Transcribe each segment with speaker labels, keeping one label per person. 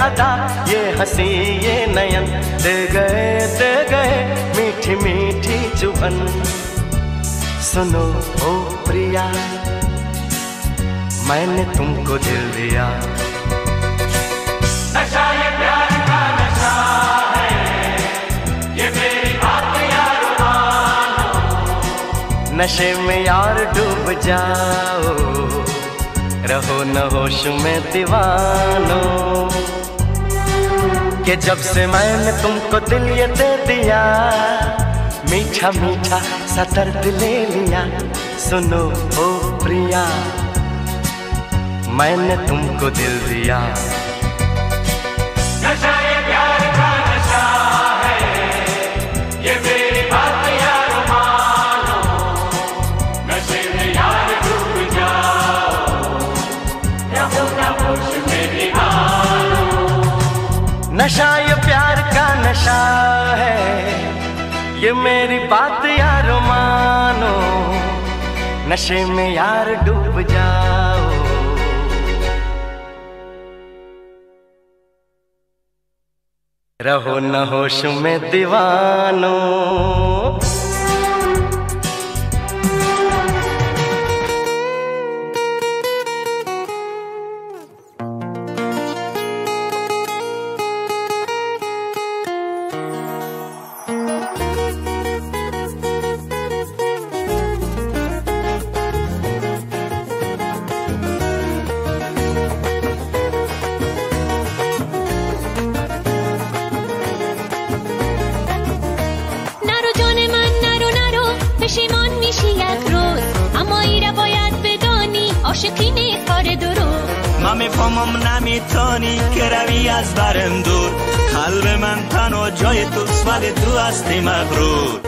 Speaker 1: अदा, ये हंसी ये नयन, दे गए मीठी मीठी चुभन। सुनो ओ प्रिया, मैंने तुमको दिल दिया।
Speaker 2: नशा ये प्यार का नशा है, ये मेरी बात यार मानो।
Speaker 1: नशे में यार डूब जाओ, रहो न होश में दीवानो। कि जब से मैंने तुमको दिल ये दे दिया, मीठा मीठा सा दर्द ले लिया। सुनो ओ प्रिया, मैंने तुमको दिल दिया।
Speaker 2: नशा ये प्यार का नशा है, ये मेरी बात यार मानो। नशे में यार डूब जाओ, रहो ना होश में दीवानो।
Speaker 1: नशा ये प्यार का नशा है, ये मेरी बात यार मानो। नशे में यार डूब जाओ। रहो न होश में दीवानो।
Speaker 3: من میفهمم نمیتونی که روی از برم دور، قلب من تنها جای توست ولی تو هستی مغرور.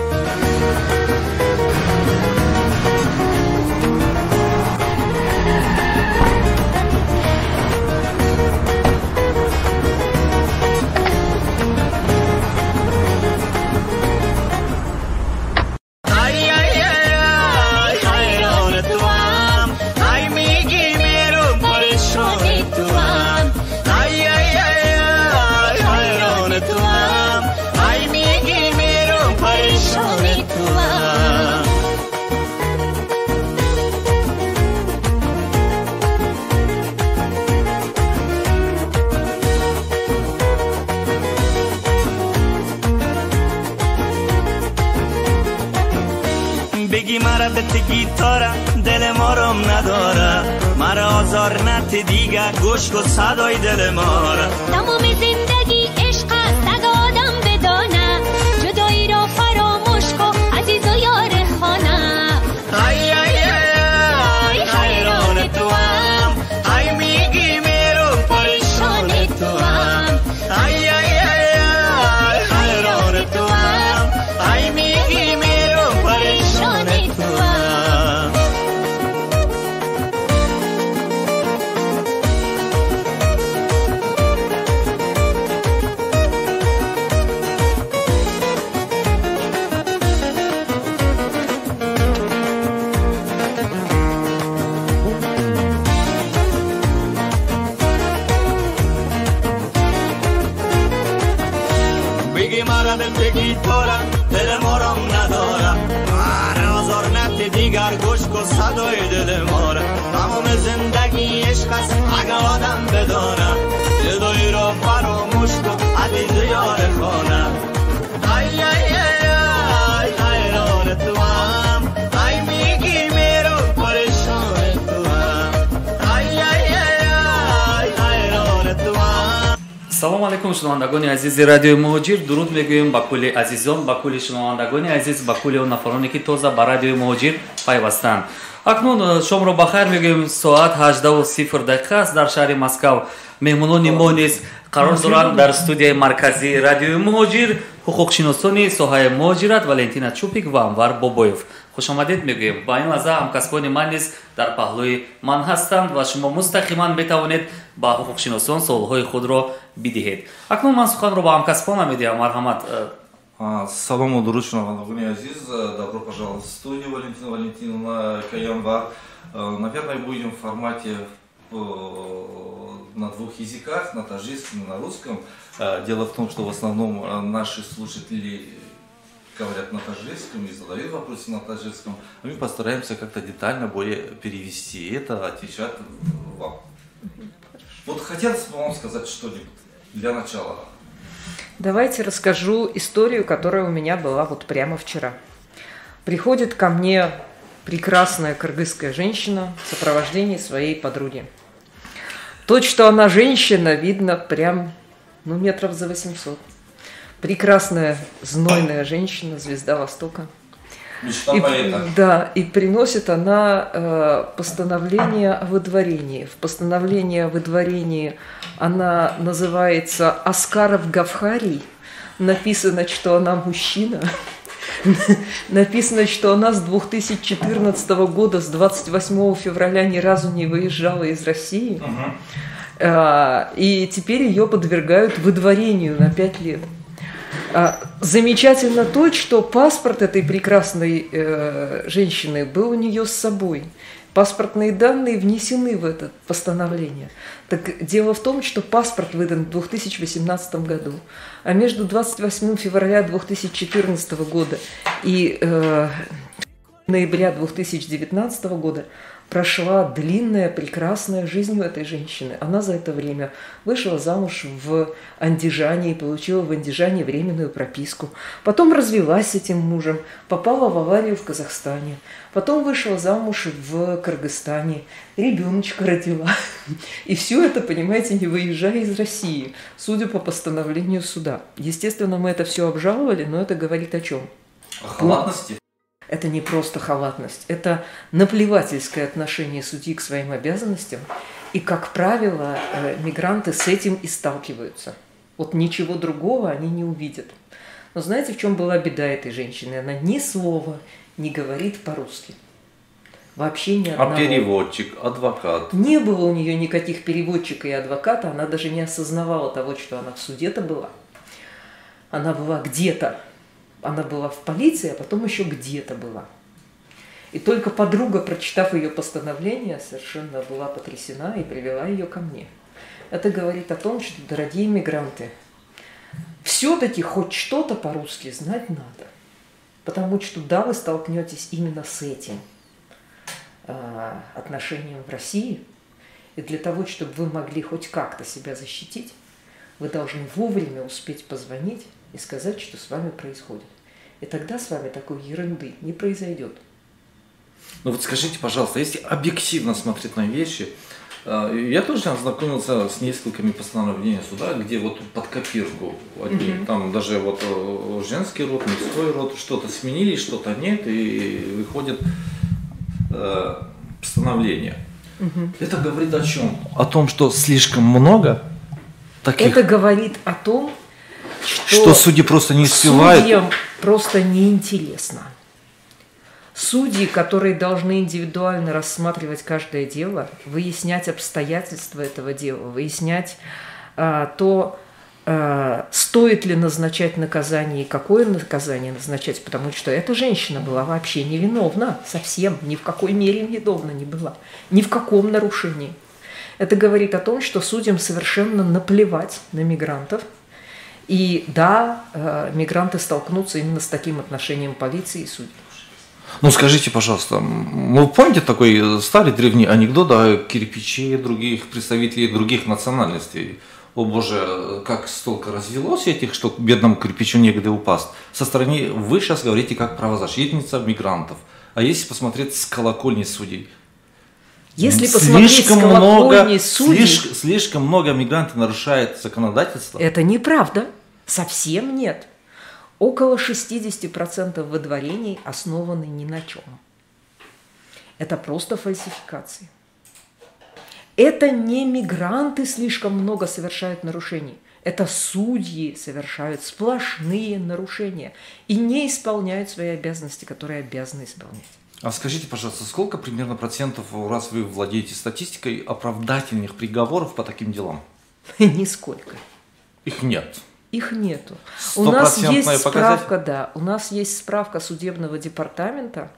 Speaker 3: بگی مرا به گیتارم دل مارم نداره، مرا آزار نت دیگر گوش کن صدای دل مارا.
Speaker 4: تمام زندگی عشق است اگه آدم بدانه، جدایی را فراموش کن عزیز و یار خانه.
Speaker 3: ای ای ای حیران توام، ای میگی میرو پریشان توام. ای ای ای حیران توام، ای میگی میرو پریشان توام. بگی مرا به گیتارم دل مارم ندارم، مرا آزار نت دیگر گوش کن صدای دل مارم. تمام زندگی عشق است اگه آدم بدانه، جدایی را فراموش کن عزیز یار خانه. ای ای ای حیران توام، ای میگی میرو پریشان توام. ای ای ای حیران توام.
Speaker 5: Салом алейкум, шунавандагони азизи радиои Муҳоҷир. Дуруд мегӯем ба кулли азизон, ба кулли шунавандагони азиз, ба кулли он нафароне ки тоза ба радиои Муҳоҷир пайвастанд. Акнун шомро ба хайр мегӯем. Соат 18:00 аст дар шаҳри Москав. Меҳмонони мо низ қарор доранд дар студияи марказии радиои Муҳоҷир, ҳуқуқшиносони соҳаи муҳоҷират Валентина Чупик ва Анвар Бобоев. Хушомадед мегӯем. Ба ин лаҳза ҳамкасбони ман низ дар паҳлӯи ман ҳастанд ва шумо мустақиман метавонед ба ҳуқуқшиносон суолҳои худро бидиҳед. Акнун ман суханро ба ҳамкасбонам медиҳам. Марҳамат.
Speaker 6: Салому дуруд, шунавандагони азиз. Добро пожаловать в студию, Валентина Валентиновна Каянвар. Наверное, будем в формате на двух языках, на таджикском и на русском. Дело в том, что в основном наши слушатели говорят на таджикском и задают вопросы на таджикском. А мы постараемся как-то детально более перевести это, отвечать вам. Вот хотелось бы вам сказать что-нибудь для начала.
Speaker 7: Давайте расскажу историю, которая у меня была вот прямо вчера. Приходит ко мне прекрасная кыргызская женщина в сопровождении своей подруги. То, что она женщина, видно прям, ну, метров за 800. Прекрасная, знойная женщина, звезда Востока.
Speaker 6: Мечта поэта.
Speaker 7: Да, и приносит она постановление о выдворении. В постановлении о выдворении она называется Аскаров Гавхарий. Написано, что она мужчина. Написано, что она с 2014 года, с 28 февраля ни разу не выезжала из России. И теперь ее подвергают выдворению на 5 лет. Замечательно то, что паспорт этой прекрасной женщины был у нее с собой. Паспортные данные внесены в это постановление. Так дело в том, что паспорт выдан в 2018 году, а между 28 февраля 2014 года и ноября 2019 года прошла длинная, прекрасная жизнь у этой женщины. Она за это время вышла замуж в Андижане и получила в Андижане временную прописку. Потом развелась с этим мужем, попала в аварию в Казахстане. Потом вышла замуж в Кыргызстане, ребеночка родила. И все это, понимаете, не выезжая из России, судя по постановлению суда. Естественно, мы это все обжаловали, но это говорит о чем?
Speaker 6: О халатности?
Speaker 7: Это не просто халатность, это наплевательское отношение судьи к своим обязанностям. И, как правило, мигранты с этим и сталкиваются. Вот ничего другого они не увидят. Но знаете, в чем была беда этой женщины? Она ни слова не говорит по-русски. Вообще ни одного.
Speaker 6: А переводчик, адвокат?
Speaker 7: Не было у нее никаких переводчика и адвоката. Она даже не осознавала того, что она в суде-то была. Она была где-то. Она была в полиции, а потом еще где-то была. И только подруга, прочитав ее постановление, совершенно была потрясена и привела ее ко мне. Это говорит о том, что, дорогие мигранты, все-таки хоть что-то по-русски знать надо. Потому что, да, вы столкнетесь именно с этим отношением в России. И для того, чтобы вы могли хоть как-то себя защитить, вы должны вовремя успеть позвонить и сказать, что с вами происходит. И тогда с вами такой ерунды не произойдет.
Speaker 6: Ну вот скажите, пожалуйста, если объективно смотреть на вещи, я тоже ознакомился с несколькими постановлениями суда, где вот под копирку одни, там даже вот женский род, мужской род, что-то сменили, что-то нет, и выходит постановление. Это говорит о чем? О том, что слишком много таких...
Speaker 7: Это говорит о том, что
Speaker 6: судьи просто не успевают.
Speaker 7: Судьям просто неинтересно. Судьи, которые должны индивидуально рассматривать каждое дело, выяснять обстоятельства этого дела, выяснять то, стоит ли назначать наказание и какое наказание назначать, потому что эта женщина была вообще невиновна, совсем, ни в какой мере невиновна не была, ни в каком нарушении. Это говорит о том, что судьям совершенно наплевать на мигрантов. И да, мигранты столкнутся именно с таким отношением полиции и судей.
Speaker 6: Ну скажите, пожалуйста, вы помните такой старый древний анекдот о кирпиче других представителей других национальностей? О боже, как столько развелось этих, что бедному кирпичу негде упасть. Со стороны вы сейчас говорите как правозащитница мигрантов. А если посмотреть с колокольни судей?
Speaker 7: Если посмотреть с колокольни судей...
Speaker 6: Слишком много мигрантов нарушает законодательство.
Speaker 7: Это неправда. Совсем нет. Около 60% выдворений основаны ни на чем. Это просто фальсификации. Это не мигранты слишком много совершают нарушений. Это судьи совершают сплошные нарушения и не исполняют свои обязанности, которые обязаны исполнять.
Speaker 6: А скажите, пожалуйста, сколько примерно процентов, раз вы владеете статистикой, оправдательных приговоров по таким делам?
Speaker 7: Нисколько.
Speaker 6: Их нет.
Speaker 7: Их нету. У нас есть справка, да, у нас есть справка судебного департамента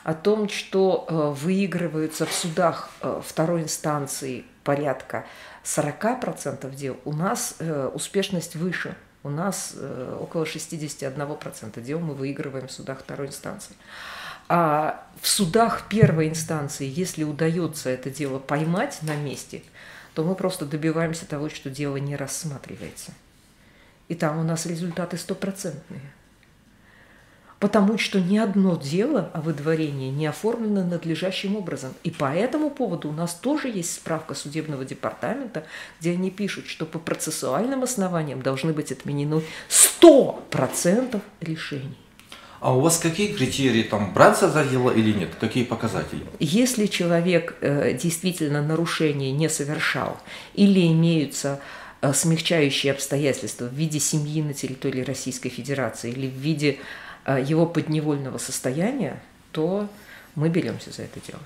Speaker 7: О том, что выигрываются в судах второй инстанции порядка 40% дел, у нас успешность выше. У нас около 61% дел мы выигрываем в судах второй инстанции. А в судах первой инстанции, если удается это дело поймать на месте, то мы просто добиваемся того, что дело не рассматривается. И там у нас результаты стопроцентные. Потому что ни одно дело о выдворении не оформлено надлежащим образом. И по этому поводу у нас тоже есть справка судебного департамента, где они пишут, что по процессуальным основаниям должны быть отменены 100% решений.
Speaker 6: А у вас какие критерии там, браться за дело или нет? Какие показатели?
Speaker 7: Если человек действительно нарушение не совершал или имеются смягчающие обстоятельства в виде семьи на территории Российской Федерации или в виде его подневольного состояния, то мы беремся за это дело.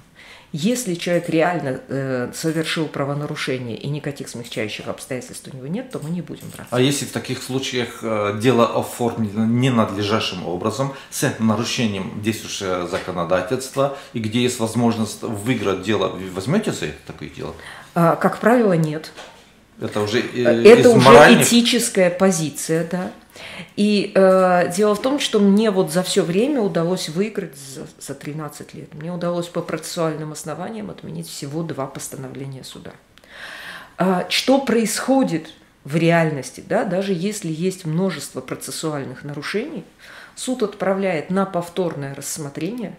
Speaker 7: Если человек реально совершил правонарушение и никаких смягчающих обстоятельств у него нет, то мы не будем браться.
Speaker 6: А если в таких случаях дело оформлено ненадлежащим образом, с нарушением действующего законодательства, и где есть возможность выиграть дело, вы возьмете за такое дело?
Speaker 7: Как правило, нет.
Speaker 6: Это уже,
Speaker 7: это уже этическая позиция, да. И дело в том, что мне вот за все время удалось выиграть за 13 лет. Мне удалось по процессуальным основаниям отменить всего 2 постановления суда. Что происходит в реальности, да, даже если есть множество процессуальных нарушений, суд отправляет на повторное рассмотрение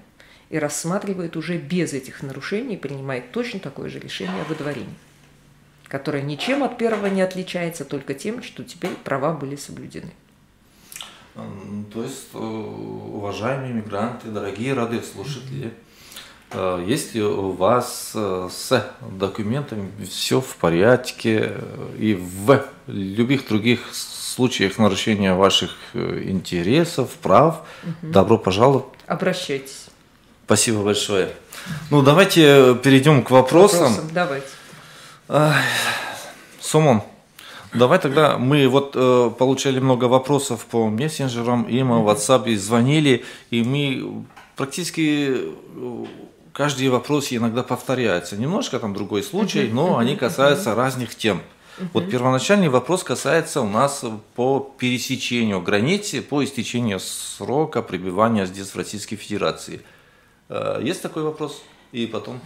Speaker 7: и рассматривает уже без этих нарушений, принимает точно такое же решение о выдворении, которое ничем от первого не отличается, только тем, что теперь права были соблюдены.
Speaker 6: То есть, уважаемые мигранты, дорогие радиослушатели, если у вас с документами все в порядке и в любых других случаях нарушения ваших интересов, прав, добро пожаловать.
Speaker 7: Обращайтесь.
Speaker 6: Спасибо большое. Ну, давайте перейдем к вопросам.
Speaker 7: Давайте.
Speaker 6: Сомон, давай тогда мы вот получали много вопросов по мессенджерам, и мы в WhatsApp и звонили, и мы практически каждый вопрос иногда повторяется. Немножко там другой случай, но они касаются разных тем. Вот первоначальный вопрос касается у нас по пересечению границы, по истечению срока пребывания здесь в Российской Федерации. Есть такой вопрос? И потом...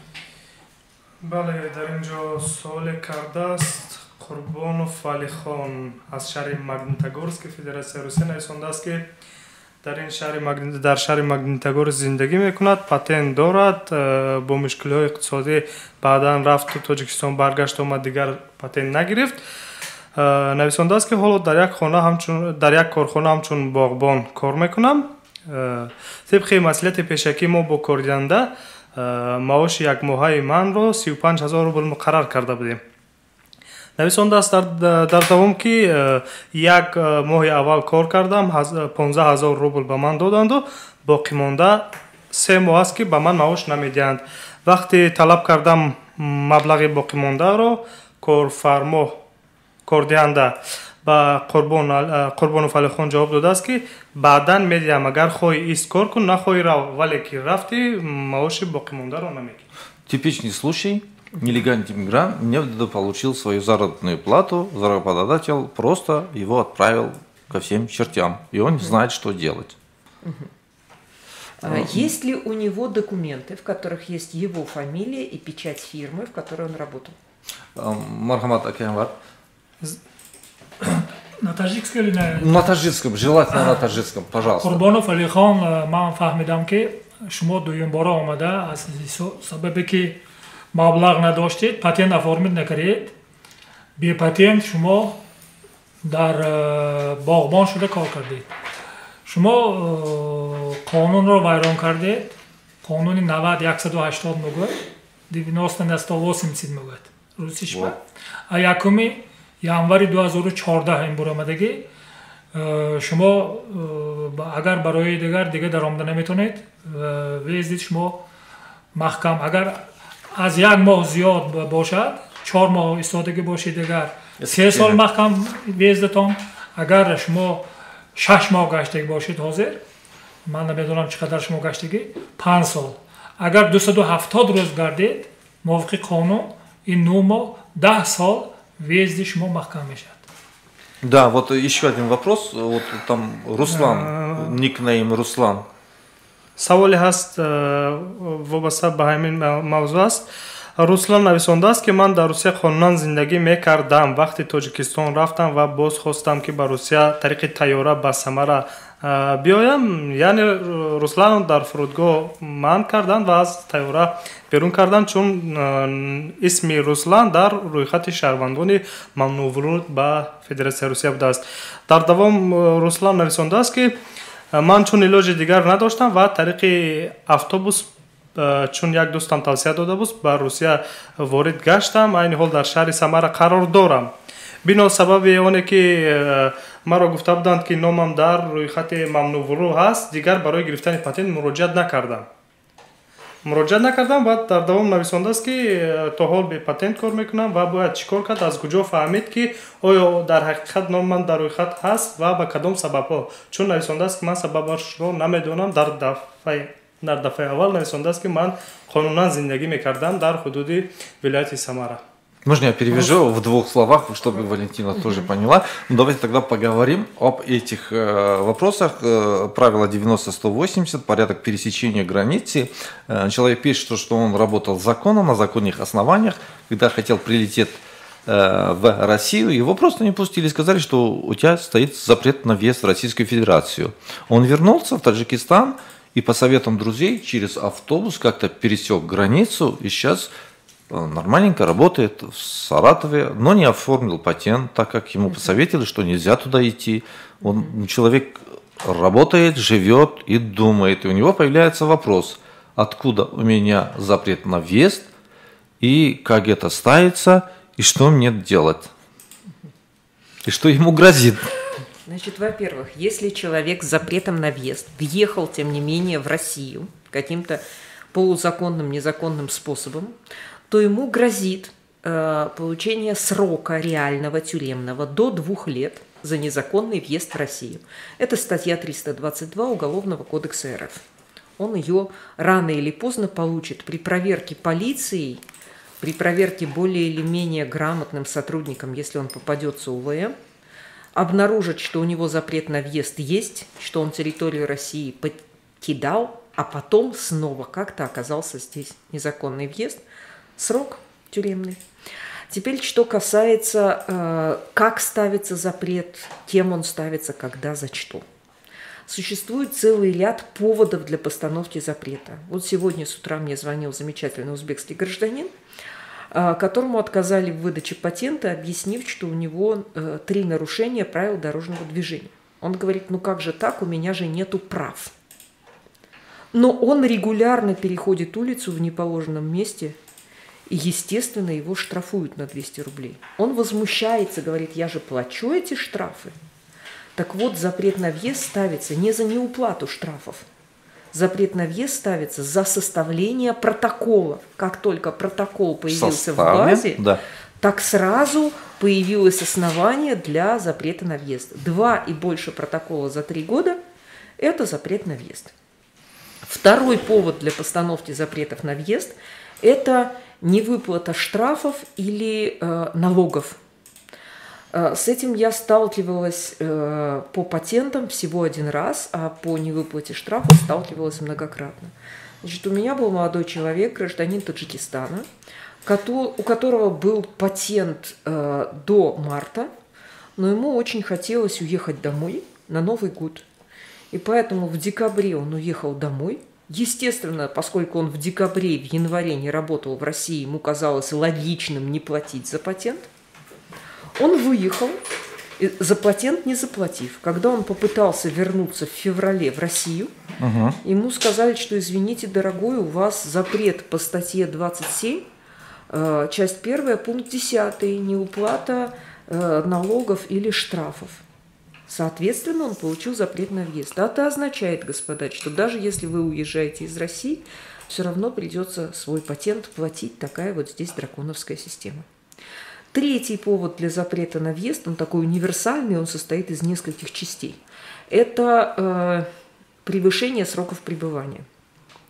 Speaker 8: Бале, дар ин ҷо суоле кардааст Қурбонов Валихон аз шаҳри Магнитогорски Федератсияи Русия нависондааст, ки дар ин шаҳри дар шаҳри Магнитогорск зиндагӣ мекунад, патент дорад, бо мушкилиҳои иқтисодӣ баъдан рафту Тоҷикистон баргашт омад, дигар патент нагирифт. Нависондааст, ки ҳоло дар як хона ҳамчун дар як корхона ҳамчун боғбон кор мекунам. Тибқи маслиҳати пешакӣ мо бо кордиҳанда маоши якмоҳаи манро 35 000 рубл муқаррар карда будем. Нависондааст дар давом, ки як моҳи аввал кор кардам, 15 000 рубл ба ман доданду боқимонда 3 моҳ аст, ки ба ман маош намедиҳанд. Вақте талаб кардам маблағи боқимондаро, корфармо кордиҳанда ба Қурбонов Алихон ҷавоб додааст, ки баъдан медиҳам, агар хоҳӣ ист кор кун, нахоҳӣ рав, вале ки рафтӣ маоши боқимондаро намегирӣ.
Speaker 6: Типичный случай. Нелегальный иммигрант не получил свою заработную плату, заработодатель просто его отправил ко всем чертям, и он не знает, что делать.
Speaker 7: Есть ли у него документы, в которых есть его фамилия и печать фирмы, в которой он работал?
Speaker 6: Мархамат Акианвар.
Speaker 9: На таджикском или на...
Speaker 6: На таджикском, желательно на таджикском, пожалуйста.
Speaker 9: Қурбонов Алихон, ман фаҳмидам, ки шумо дуюмбора омада аз сабабе ки маблағ надоштед, патент оформить накардед, бепатент шумо дар боғбон шуда кор кардед. Шумо қонунро вайрон кардед. Қонуни 90 180 мегӯяд, 90 на 180 мегӯяд русишба. А якуми январи 2014 ин буромадагӣ, шумо агар барои дигар дига даромада наметонед, въезд шумо маҳкам. Агар аз як моҳ зиёд бошад, 4 моҳ истодагӣ бошед, дигар 3 сол маҳкам въезд атон. Агар шумо 6 моҳ гаштагӣ бошед, ҳозир ман намедонам чӣ қадар шумо гаштагӣ, 5 сол. Агар 270 рӯз гардед, мувофиқи қонун ин 9 моҳ, 10 сол въезди шумо маҳкам мешавад.
Speaker 6: Да, вот еще один вопрос. Вот там Руслан, никнейм Руслан.
Speaker 8: Саволе ҳаст, вобаста ба ҳамин мавзӯъ аст. Руслан нависондааст, ки ман дар Русия қонунан зиндагӣ мекардам. Вақти Тоҷикистон рафтам ва боз хостам, ки ба Русия тариқи тайёра ба Самара биёям. Яъне Русланро дар фурудгоҳ манъ карданд ва аз тайёра берун карданд, чун исми Руслан дар рӯйхати шаҳрвандони мамнӯъвуруд ба Федератсияи Русия будааст. Дар давом Руслан нависондааст, ки ман чун илоҷи дигар надоштам ва тариқи автобус, чун як дӯстам тавсия дода буд, ба Русия ворид гаштам. Айни ҳол дар шаҳри Самара қарор дорам. Бино сабаби оне ки маро гуфта буданд, ки номам дар рӯйхати мамнӯъвуруд ҳаст, дигар барои гирифтани патент муроҷиат накардам. Ва дар давом нависондааст, ки то ҳол бепатент кор мекунам ва бояд чӣ кор кард? Аз куҷо фаҳмид, ки оё дар ҳақиқат номи ман дар рӯйхат ҳаст ва ба кадом сабабҳо? Чун нависондааст, ки ман сабабашро намедонам. Дар дафъаи аввал нависондааст, ки ман қонунан зиндагӣ мекардам дар ҳудуди вилояти Самара.
Speaker 6: Можно я перевяжу в двух словах, чтобы Валентина тоже поняла? Ну, давайте тогда поговорим об этих вопросах. Правило 90-180, порядок пересечения границы. Человек пишет, что он работал законно, на законных основаниях. Когда хотел прилететь в Россию, его просто не пустили, сказали, что у тебя стоит запрет на въезд в Российскую Федерацию. Он вернулся в Таджикистан и по советам друзей через автобус как-то пересек границу и сейчас нормальненько работает в Саратове, но не оформил патент, так как ему посоветовали, что нельзя туда идти. Он, человек работает, живет и думает. И у него появляется вопрос, откуда у меня запрет на въезд, и как это ставится, и что мне делать? И что ему грозит?
Speaker 7: Значит, во-первых, если человек с запретом на въезд въехал, тем не менее, в Россию каким-то полузаконным, незаконным способом, то ему грозит получение срока реального тюремного до 2 лет за незаконный въезд в Россию. Это статья 322 Уголовного кодекса РФ. Он ее рано или поздно получит при проверке полицией, при проверке более или менее грамотным сотрудником, если он попадется УВМ, обнаружит, что у него запрет на въезд есть, что он территорию России покидал, а потом снова как-то оказался здесь. Незаконный въезд, срок тюремный. Теперь, что касается, как ставится запрет, кем он ставится, когда, за что. Существует целый ряд поводов для постановки запрета. Вот сегодня с утра мне звонил замечательный узбекский гражданин, которому отказали в выдаче патента, объяснив, что у него три нарушения правил дорожного движения. Он говорит: «Ну как же так, у меня же нету прав». Но он регулярно переходит улицу в неположенном месте, и, естественно, его штрафуют на 200 рублей. Он возмущается, говорит: «Я же плачу эти штрафы». Так вот, запрет на въезд ставится не за неуплату штрафов. Запрет на въезд ставится за составление протокола. Как только протокол появился в базе, так сразу появилось основание для запрета на въезд. Два и больше протокола за 3 года – это запрет на въезд. Второй повод для постановки запретов на въезд – это невыплата штрафов или налогов. С этим я сталкивалась по патентам всего один раз, а по невыплате штрафов сталкивалась многократно. Значит, у меня был молодой человек, гражданин Таджикистана, у которого был патент до марта, но ему очень хотелось уехать домой на Новый год. И поэтому в декабре он уехал домой. Естественно, поскольку он в декабре и в январе не работал в России, ему казалось логичным не платить за патент. Он выехал, за патент не заплатив. Когда он попытался вернуться в феврале в Россию, ему сказали, что, извините, дорогой, у вас запрет по статье 27, часть 1, пункт 10, неуплата налогов или штрафов. Соответственно, он получил запрет на въезд. Это означает, господа, что даже если вы уезжаете из России, все равно придется свой патент платить. Такая вот здесь драконовская система. Третий повод для запрета на въезд, он такой универсальный, он состоит из нескольких частей. Это превышение сроков пребывания.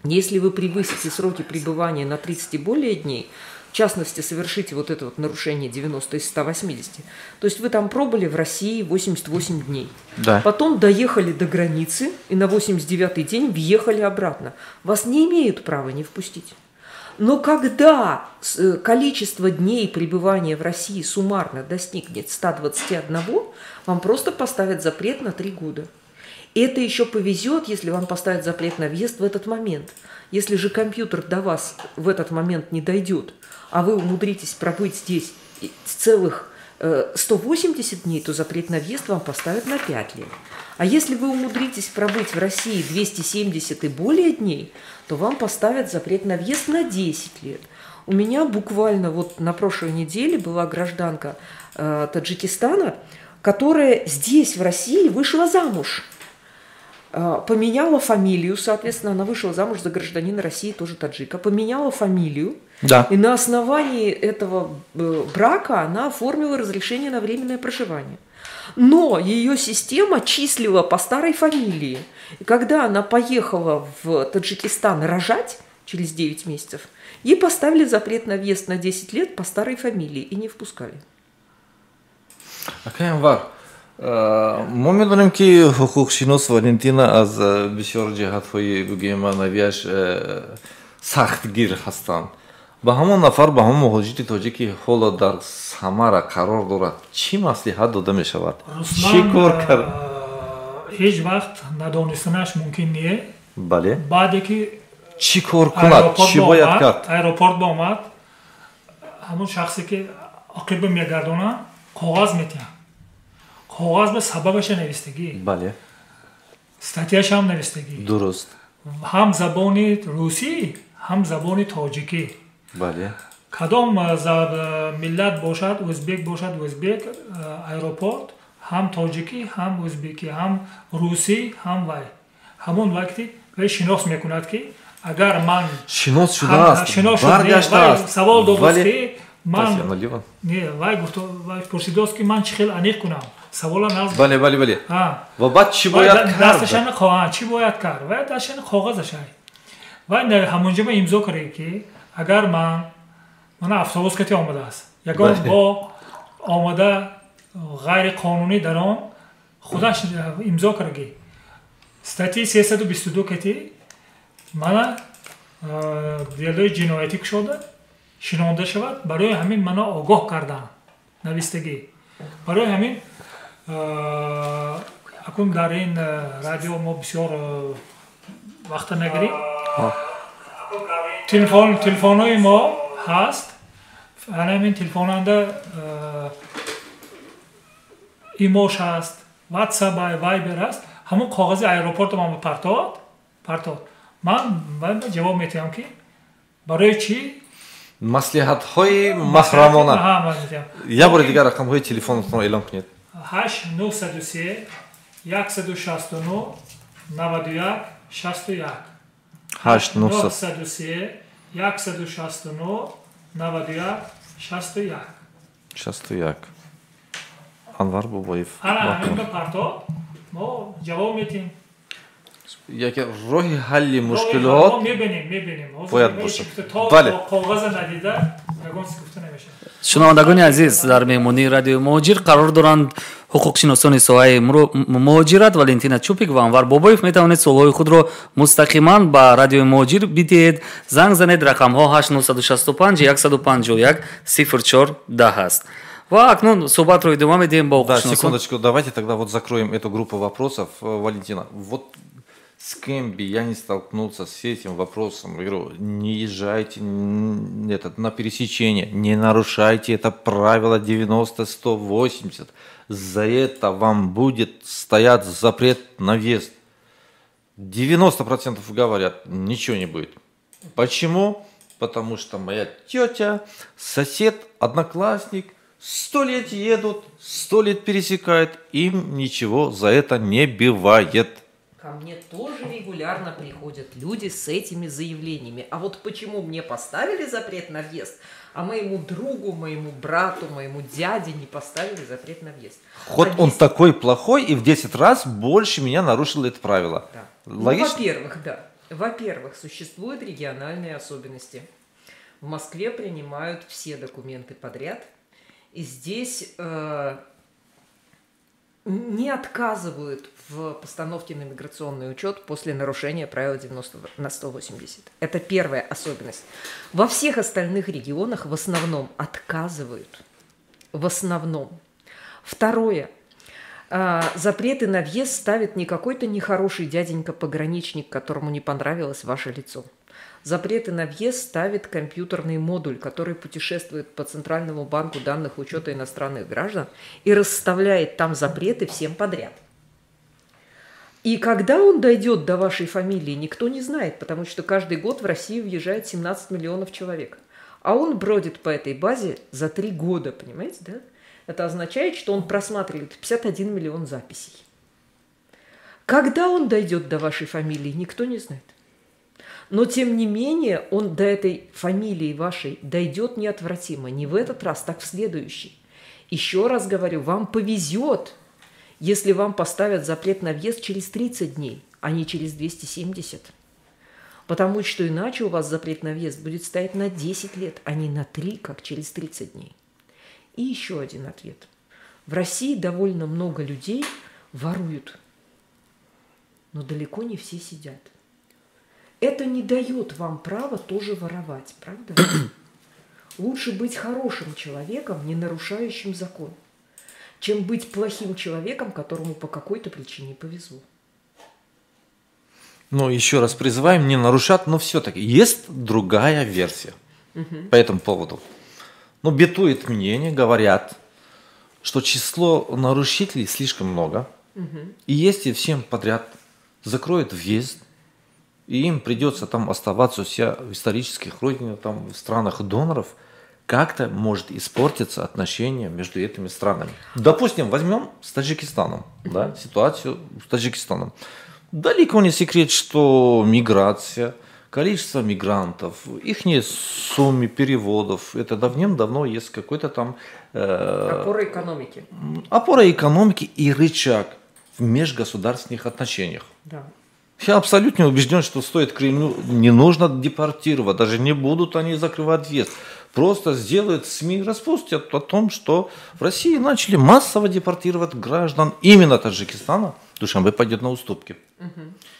Speaker 7: Если вы превысите сроки пребывания на 30 и более дней, в частности, совершите вот это вот нарушение 90 из 180, то есть вы там пробыли в России 88 дней,
Speaker 6: да.
Speaker 7: Потом доехали до границы и на 89-й день въехали обратно. Вас не имеют права не впустить. Но когда количество дней пребывания в России суммарно достигнет 121, вам просто поставят запрет на 3 года. Это еще повезет, если вам поставят запрет на въезд в этот момент. Если же компьютер до вас в этот момент не дойдет, а вы умудритесь пробыть здесь целых 180 дней, то запрет на въезд вам поставят на 5 лет. А если вы умудритесь пробыть в России 270 и более дней, то вам поставят запрет на въезд на 10 лет. У меня буквально вот на прошлой неделе была гражданка Таджикистана, которая здесь, в России, вышла замуж. Поменяла фамилию, соответственно, она вышла замуж за гражданина России, тоже таджика, поменяла фамилию,
Speaker 6: да.
Speaker 7: И на основании этого брака она оформила разрешение на временное проживание. Но ее система числила по старой фамилии. И когда она поехала в Таджикистан рожать через 9 месяцев, ей поставили запрет на въезд на 10 лет по старой фамилии и не впускали.
Speaker 6: Акай Анвар, мо медонем, ки ҳуқуқшинос Валентина аз бисёр ҷиҳатҳои бигӯем маънавияш сахтгир ҳастанд. Ба ҳамон нафар, ба ҳамон муҳоҷири тоҷик, ки ҳоло дар Самара қарор дорад, чӣ маслиҳат дода мешавад? Чӣ кор кард?
Speaker 9: Ҳеҷ вақт надонистанаш мумкин не.
Speaker 6: Бале.
Speaker 9: Баъде ки
Speaker 6: чӣ кор кунад, чӣ бояд кард?
Speaker 9: Аэропорт баомад, ҳамон шахсе ки ақиба мегардонад, коғаз метиҳад. Коғаз ба сабабаша навистагӣ.
Speaker 6: Бале.
Speaker 9: Статьяшам навистагӣ.
Speaker 6: Дуруст.
Speaker 9: Ҳам забони русӣ, ҳам забони тоҷикӣ.
Speaker 6: Бале.
Speaker 9: Кадом миллат бошад, ӯзбек бошад, ӯзбек, аэропорт ҳам тоҷикӣ, ҳам ӯзбекӣ, ҳам русӣ, ҳам вай. Ҳамон вақти вай шинос мекунад, ки агар ман
Speaker 6: шинос шудааст, баргаштааст.
Speaker 9: Савол додааст, ки ман не, вай гуфт, вай пурсидааст, ки ман чӣ хел аниқ кунам? Савола назд.
Speaker 6: Бале, бале, бале. Ва баъд чӣ бояд кард?
Speaker 9: Дасташани чӣ бояд кард? Вай дасташани коғазашай. Вай ҳамонҷо ма имзо кард, ки агар ман мана автобус кати омадааст, ягон бо омада ғайриқонунӣ дар он худаш имзо кард. Статьи 322 кати мана делои ҷиноятӣ кушода шинонда шавад, барои ҳамин мана огоҳ карданд навистагӣ. Барои ҳамин акун дар ин радио мо бисёр вақта нагирем. Телефонҳои мо ҳаст. Ана ҳамин телефонанда имош ҳаст, WhatsApp, Viber ҳаст. Ҳамон коғази аэропорто ман партод. Ман ҷавоб метиҳам, ки барои чӣ
Speaker 6: маслиҳатҳои маҳрамона. Як бори дигар рақамҳои телефонатонро эълон кунед.
Speaker 9: 8 903 169 91 61.
Speaker 6: 8
Speaker 9: 903 169 91 61.
Speaker 6: 61. Анвар Бобоев.
Speaker 9: Ана ҳамин ба партод мо ҷавоб метиҳем.
Speaker 6: Яке роҳи ҳалли мушкилот
Speaker 9: мебинем.
Speaker 6: Бояд бошад. Бале.
Speaker 9: Коғаза надида ягон чиз гуфта намешавад.
Speaker 5: Шунавандагони азиз, дар меҳмонии радиои Муҳоҷир қарор доранд ҳуқуқшиносони соҳаи муҳоҷират Валентина Чупик ва Анвар Бобоев. Метавонед суолҳои худро мустақиман ба радиои Муҳоҷир бидиҳед. Занг занед, рақамҳо 8965 151 04 10 аст. Ва акнун суҳбатро идома медиҳем бо ҳуқуқшиносон.
Speaker 6: Да, секундочку, давайте тогда вот закроем эту группу вопросов. Валентина, вот с кем бы я не столкнулся с этим вопросом, я говорю, не езжайте на пересечение, не нарушайте это правило 90-180, за это вам будет стоять запрет на въезд. 90% говорят, ничего не будет. Почему? Потому что моя тетя, сосед, одноклассник, 100 лет едут, 100 лет пересекают, им ничего за это не бывает.
Speaker 7: Ко мне тоже регулярно приходят люди с этими заявлениями. А вот почему мне поставили запрет на въезд, а моему другу, моему брату, моему дяде не поставили запрет на въезд?
Speaker 6: Хоть он такой плохой и в 10 раз больше меня нарушил это правило.
Speaker 7: Да.
Speaker 6: Логично?
Speaker 7: Ну, во-первых, да. Во-первых, существуют региональные особенности. В Москве принимают все документы подряд. И здесь не отказывают в постановке на миграционный учет после нарушения правила 90 на 180. Это первая особенность. Во всех остальных регионах в основном отказывают. В основном. Второе. Запреты на въезд ставит не какой-то нехороший дяденька-пограничник, которому не понравилось ваше лицо. Запреты на въезд ставит компьютерный модуль, который путешествует по Центральному банку данных учета иностранных граждан и расставляет там запреты всем подряд. И когда он дойдет до вашей фамилии, никто не знает, потому что каждый год в Россию въезжает 17 миллионов человек. А он бродит по этой базе за 3 года, понимаете, да? Это означает, что он просматривает 51 миллион записей. Когда он дойдет до вашей фамилии, никто не знает. Но, тем не менее, он до этой фамилии вашей дойдет неотвратимо. Не в этот раз, так в следующий. Еще раз говорю, вам повезет, если вам поставят запрет на въезд через 30 дней, а не через 270. Потому что иначе у вас запрет на въезд будет стоять на 10 лет, а не на 3, как через 30 дней. И еще один ответ. В России довольно много людей воруют, но далеко не все сидят. Это не дает вам права тоже воровать, правда? Лучше быть хорошим человеком, не нарушающим закон, чем быть плохим человеком, которому по какой-то причине повезло.
Speaker 6: Ну, еще раз призываем не нарушать, но все-таки есть другая версия по этому поводу. Но бытует мнение, говорят, что число нарушителей слишком много. И если всем подряд закроют въезд, и им придется там оставаться у себя в исторических родинах, там, в странах доноров, как-то может испортиться отношения между этими странами. Допустим, возьмем с Таджикистаном, да, ситуацию с Таджикистаном. Далеко не секрет, что миграция, количество мигрантов, их суммы переводов, это давным-давно есть какой-то там...
Speaker 7: опора экономики.
Speaker 6: Опора экономики и рычаг в межгосударственных отношениях.
Speaker 7: Да.
Speaker 6: Я абсолютно убежден, что стоит Кремлю, не нужно депортировать, даже не будут они закрывать въезд. Просто сделают СМИ, распустят о том, что в России начали массово депортировать граждан именно Таджикистана. Душанбе пойдет на уступки.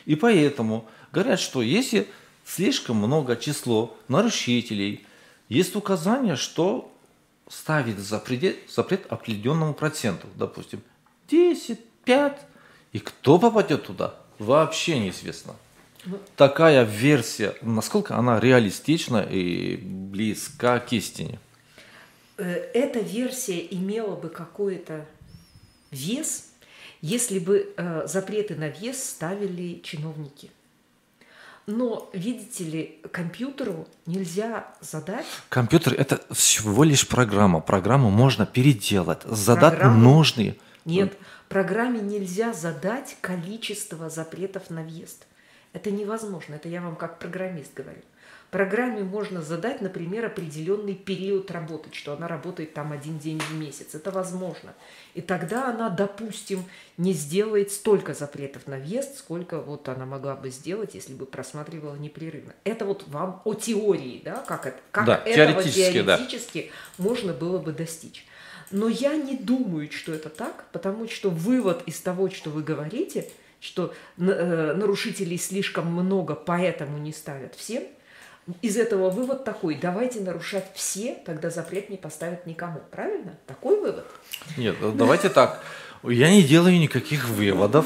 Speaker 6: И поэтому говорят, что если слишком много число нарушителей, есть указание, что ставит запрет определенному проценту, допустим, 10, 5, и кто попадет туда, вообще неизвестно. Такая версия, насколько она реалистична и близка к истине?
Speaker 7: Эта версия имела бы какой-то вес, если бы запреты на въезд ставили чиновники. Но, видите ли, компьютеру нельзя задать...
Speaker 6: Компьютер – это всего лишь программа. Программу можно переделать, задать нужные...
Speaker 7: Нет, программе нельзя задать количество запретов на въезд. Это невозможно, это я вам как программист говорю. Программе можно задать, например, определенный период работы, что она работает там 1 день в месяц. Это возможно. И тогда она, допустим, не сделает столько запретов на въезд, сколько вот она могла бы сделать, если бы просматривала непрерывно. Это вот вам о теории, да, как это, как
Speaker 6: да,
Speaker 7: этого теоретически да, можно было бы достичь. Но я не думаю, что это так, потому что вывод из того, что вы говорите, что нарушителей слишком много, поэтому не ставят всем, из этого вывод такой: давайте нарушать все, тогда запрет не поставят никому. Правильно? Такой вывод?
Speaker 6: Нет, давайте так. Я не делаю никаких выводов.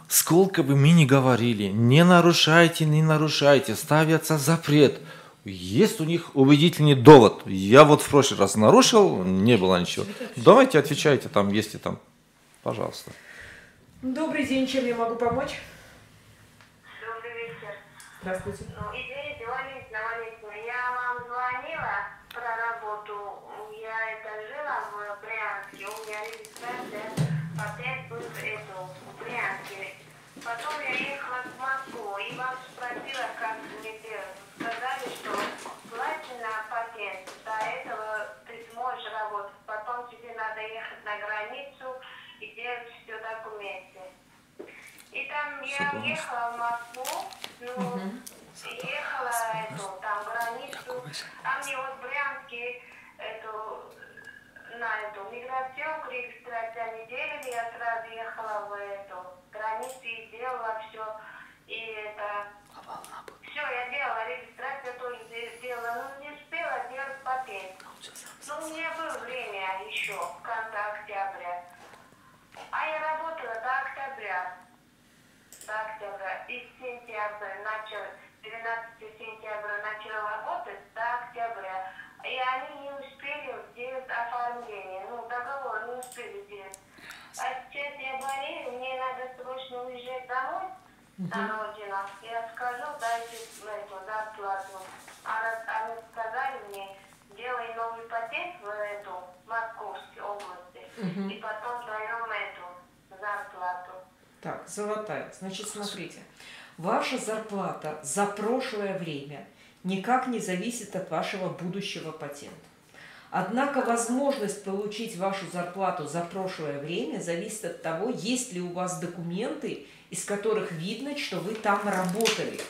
Speaker 6: Сколько бы мы ни говорили, не нарушайте, не нарушайте, ставится запрет. Есть у них убедительный довод. Я вот в прошлый раз нарушил, не было ничего. Давайте отвечайте там, если там. Пожалуйста.
Speaker 7: Добрый день, чем я могу помочь?
Speaker 10: Добрый вечер.
Speaker 7: Здравствуйте.
Speaker 10: Ну, извините, Валентина, Валентина, я вам звонила про работу. Я это жила в Брянске, у меня регистрация, патент был эту, в Брянске. Потом я ехала в Москву и вам спросила, как мне делать. Сказали, что плати на патент, до этого ты сможешь работать. Потом тебе надо ехать на границу и делать все документы. И там я уехала в Москву, ну, ехала эту, там границу, а мне вот в Брянске эту, на эту миграционку регистрацию они делали, я сразу ехала в эту границу и делала все. И это, все, я делала, регистрацию тоже сделала, но не успела делать патент. Ну, у меня было время еще, в конце октября. А я работала до октября. До октября. И сентябрь начал, 12 сентября начала работать до октября. И они не успели сделать оформление, ну, договор не успели сделать. А сейчас я болею, мне надо срочно уезжать домой, на родину. Я скажу, дайте эту зарплату. А они сказали мне, делай новый патент в эту Московской области, и потом даем эту зарплату.
Speaker 7: Так, золотая. Значит, смотрите, ваша зарплата за прошлое время никак не зависит от вашего будущего патента. Однако возможность получить вашу зарплату за прошлое время зависит от того, есть ли у вас документы, из которых видно, что вы там работали.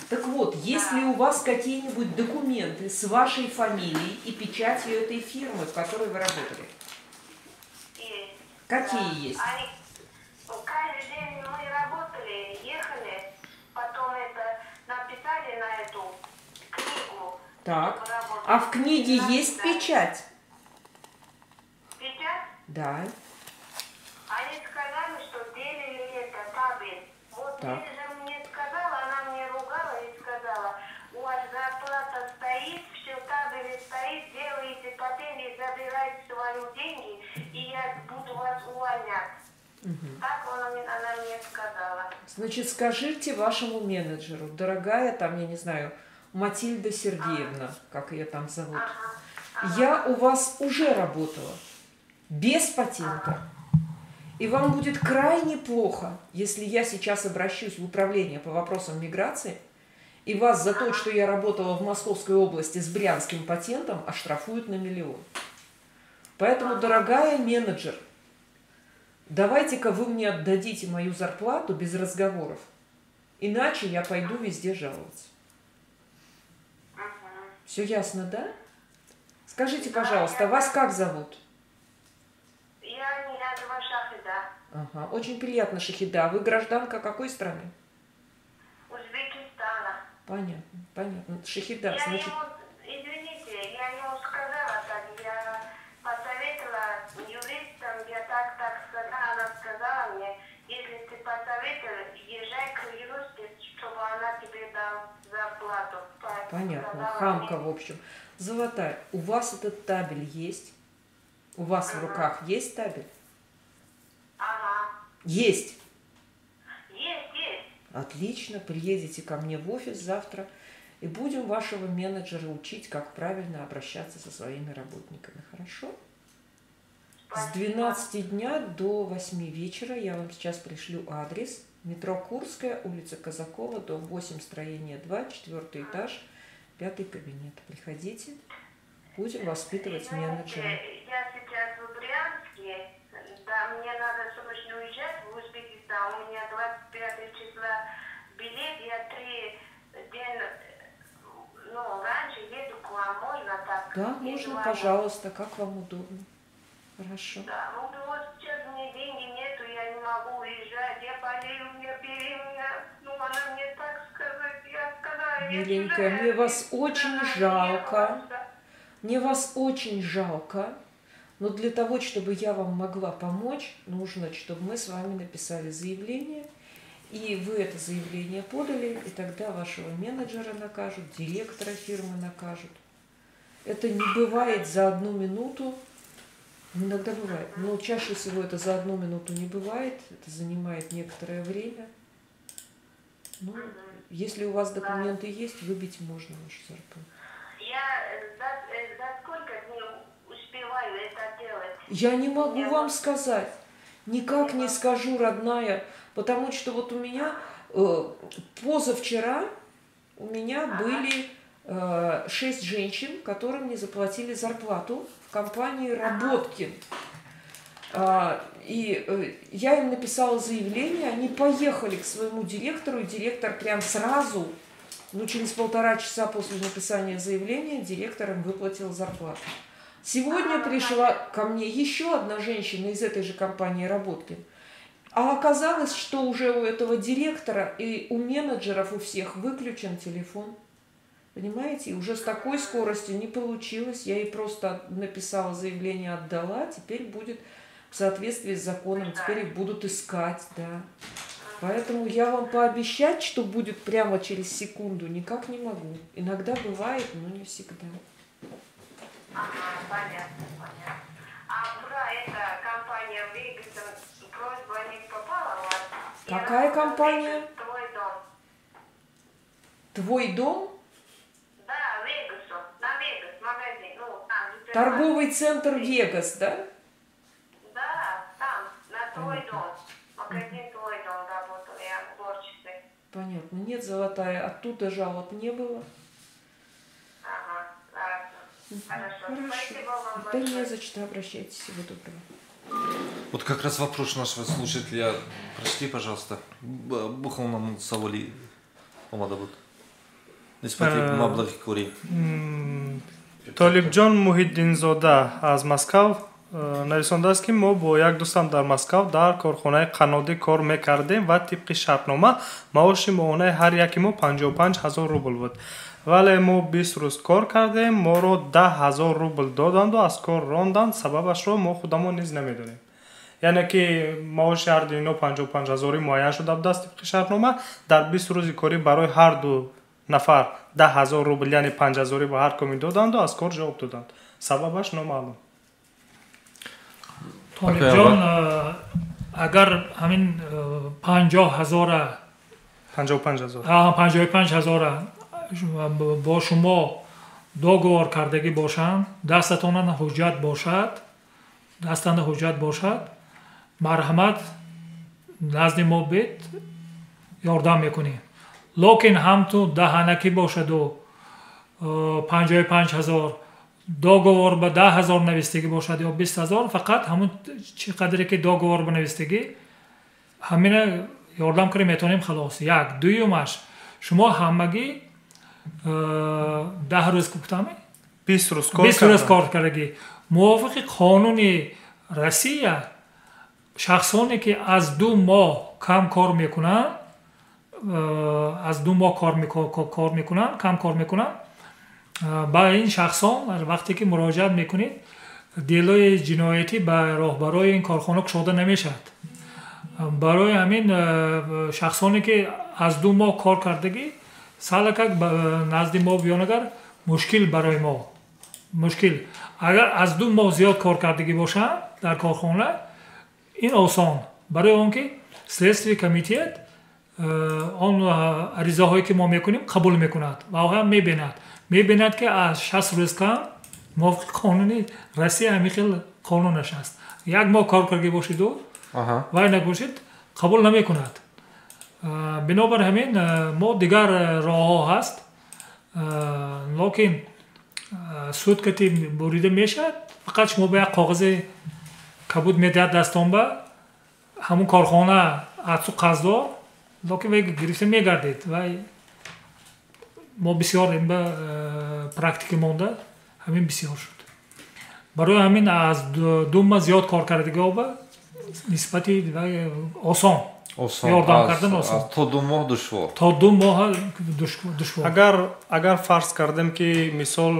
Speaker 7: Так вот, есть ли у вас какие-нибудь документы с вашей фамилией и печатью этой фирмы, в которой вы работали?
Speaker 10: Есть.
Speaker 7: Какие
Speaker 10: да.
Speaker 7: Есть?
Speaker 10: Они... Каждый день мы работали, ехали, потом это написали на эту книгу.
Speaker 7: Так, а в книге есть печать?
Speaker 10: Печать?
Speaker 7: Да.
Speaker 10: Они сказали, что делили это табель. Вот менеджер мне сказала, она мне ругала и сказала, у вас зарплата стоит, все табели стоит, делаете патент и забирайте свои деньги, и я буду вас увольнять. Угу. Так она мне сказала.
Speaker 7: Значит, скажите вашему менеджеру, дорогая, там, я не знаю, Матильда Сергеевна, как ее там зовут, я у вас уже работала без патента. И вам будет крайне плохо, если я сейчас обращусь в управление по вопросам миграции, и вас за то, что я работала в Московской области с брянским патентом, оштрафуют на 1 миллион. Поэтому, дорогая менеджер, давайте-ка вы мне отдадите мою зарплату без разговоров, иначе я пойду везде жаловаться. Все ясно, да? Скажите, пожалуйста, вас как зовут?
Speaker 10: Я Ниязова Шахида.
Speaker 7: Ага, очень приятно, Шахида. Вы гражданка какой страны?
Speaker 10: Узбекистана.
Speaker 7: Понятно, понятно. Шахида,
Speaker 10: я
Speaker 7: значит...
Speaker 10: ему, извините, я ему сказала так, я посоветовала юристам, я так сказала, она сказала мне, если ты посоветовала, езжай к юристу, чтобы она тебе дала зарплату.
Speaker 7: Понятно,
Speaker 10: сказала
Speaker 7: хамка,
Speaker 10: мне.
Speaker 7: В общем. Золотая, у вас этот табель есть? У вас в руках есть табель?
Speaker 10: Ага.
Speaker 7: Есть?
Speaker 10: Есть, есть.
Speaker 7: Отлично, приедете ко мне в офис завтра и будем вашего менеджера учить, как правильно обращаться со своими работниками. Хорошо?
Speaker 10: Спасибо.
Speaker 7: С 12 дня до 8 вечера я вам сейчас пришлю адрес. Метро Курская, улица Казакова, дом 8, строение 2, 4 этаж, 5 кабинет. Приходите, будем воспитывать менеджера.
Speaker 10: Я сейчас в Брянске, да, мне надо срочно уезжать в Узбекистан. У меня 25 числа билет, я 3 дня, ну, раньше еду к вам, можно так?
Speaker 7: Да, можно, пожалуйста, как вам удобно. Хорошо.
Speaker 10: Да, ну вот сейчас у меня деньги нету, я не могу уезжать, я болею, у меня беременна, ну она мне так сказать, я сказала, я
Speaker 7: Миленькая, мне вас очень жалко, мне вас очень жалко, но для того, чтобы я вам могла помочь, нужно, чтобы мы с вами написали заявление, и вы это заявление подали, и тогда вашего менеджера накажут, директора фирмы накажут. Это не бывает за одну минуту. Иногда бывает, но чаще всего это за одну минуту не бывает, это занимает некоторое время. Ну, если у вас документы есть, выбить можно вашу зарплату.
Speaker 10: Я за сколько дней успеваю это делать?
Speaker 7: Я не могу вам сказать, никак не скажу, родная, потому что вот у меня позавчера у меня были 6 женщин, которым не заплатили зарплату в компании «Работкин». И я им написала заявление, они поехали к своему директору, и директор прям сразу, ну, через 1,5 часа после написания заявления, директор им выплатил зарплату. Сегодня пришла ко мне еще одна женщина из этой же компании «Работкин». А оказалось, что уже у этого директора и у менеджеров у всех выключен телефон. Понимаете, уже с такой скоростью не получилось. Я ей просто написала заявление, отдала. Теперь будет в соответствии с законом, теперь их будут искать, да. Поэтому я вам пообещать, что будет прямо через секунду, никак не могу. Иногда бывает, но не всегда.
Speaker 10: Ага, понятно, понятно. А про это компания Вегас, просьба не попала у вас?
Speaker 7: Какая компания?
Speaker 10: Твой дом.
Speaker 7: Твой дом?
Speaker 10: Да, Вегасу. На Вегас, магазин. Ну, там,
Speaker 7: торговый центр Вегас, да?
Speaker 10: Да, там, на Твой дом. Магазин Твой дом работал, я уборщицей.
Speaker 7: Понятно. Нет, золотая, оттуда жалоб не было.
Speaker 10: Ага, ладно. Хорошо.
Speaker 7: Хорошо.
Speaker 10: Спасибо вам
Speaker 7: Да
Speaker 10: большое.
Speaker 7: не за что, обращайтесь. Всего доброго.
Speaker 6: Вот как раз вопрос нашего слушателя. Прочти, пожалуйста. Бухонам саволи омада буд. Нисбати маблағи корӣ.
Speaker 8: Толибҷон Муҳиддинзода аз Москав нависондааст, ки мо бо як дӯстам дар Москав дар корхонаи қаннодӣ кор мекардем ва тибқи шартнома маоши моҳонаи ҳар яки мо 55 ҳазор рубл буд. Вале мо 20 рӯз кор кардем, моро 10 ҳазор рубл доданду аз кор ронданд, сабабашро мо худамон низ намедонем. Яъне ки маоши ҳар дуи ино 55 ҳазорӣ муайян шуда будааст тибқи шартнома, дар 20 рӯзи корӣ барои ҳар ду нафар 10 ҳазор рубл, яъне 5 ҳазорӣ ба ҳар коми доданду аз кор ҷавоб доданд. Сабабаш номаълум.
Speaker 9: Толибҷон, агар ҳамин 50 ҳазора
Speaker 8: 55 ҳазор.
Speaker 9: 55 ҳазора бо шумо договор кардагӣ бошанд, дастатонан ҳуҷҷат бошад, дастанда ҳуҷҷат бошад, марҳамат назди мо бед, ёрдам мекунем. Локин ҳам ту даҳанакӣ бошаду 55 ҳазор договор ба 10 ҳазор навистагӣ бошад ё 20 ҳазор, фақат ҳамун чӣ қадре ки договор ба навистагӣ, ҳамина ёрдам карда метавонем, халос. Як. Дуюмаш, шумо ҳамагӣ 10 рӯз гуфтаме?
Speaker 8: 20 рӯз кор
Speaker 9: 20 рӯз
Speaker 8: кардам.
Speaker 9: Кор кардагӣ. Мувофиқи қонуни Россия, шахсоне ки аз 2 моҳ кам кор мекунанд, аз 2 моҳ кор мекунанд, кам кор мекунанд, ба ин шахсон вақте ки муроҷиат мекунед, делои ҷиноятӣ ба роҳбарои ин корхона кушода намешавад. Барои ҳамин шахсоне ки аз 2 моҳ кор кардагӣ, салакак назди мо биён, агар мушкил барои мо мушкил. Агар аз 2 моҳ зиёд кор кардагӣ бошанд дар корхона, ин осон. Барои он ки следственный комитет он аризаҳое ки мо мекунем қабул мекунад ва ҳам мебинад. Мебинад ки аз 60 рӯз кам, мувофиқи қонуни Россия ҳамин хел қонунаш аст. Як моҳ кор кардагӣ бошиду вай набошид, қабул намекунад. Бинобар ҳамин мо дигар роҳҳо ҳаст, локин суд кати бурида мешавад, фақат шумо ба як коғази кабуд медиҳад дастон ба ҳамун корхона атсу қарздор, локин вай гирифта мегардед. Вай мо бисёр ин ба практика монда, ҳамин бисёр шуд. Барои ҳамин аз 2 моҳ зиёд кор кардагиҳо ба нисбати вай осон.
Speaker 6: Осон.
Speaker 9: Ёрдам кардан осон.
Speaker 6: То 2 моҳ душвор.
Speaker 9: То 2 моҳ душвор.
Speaker 8: Агар фарз кардем ки мисол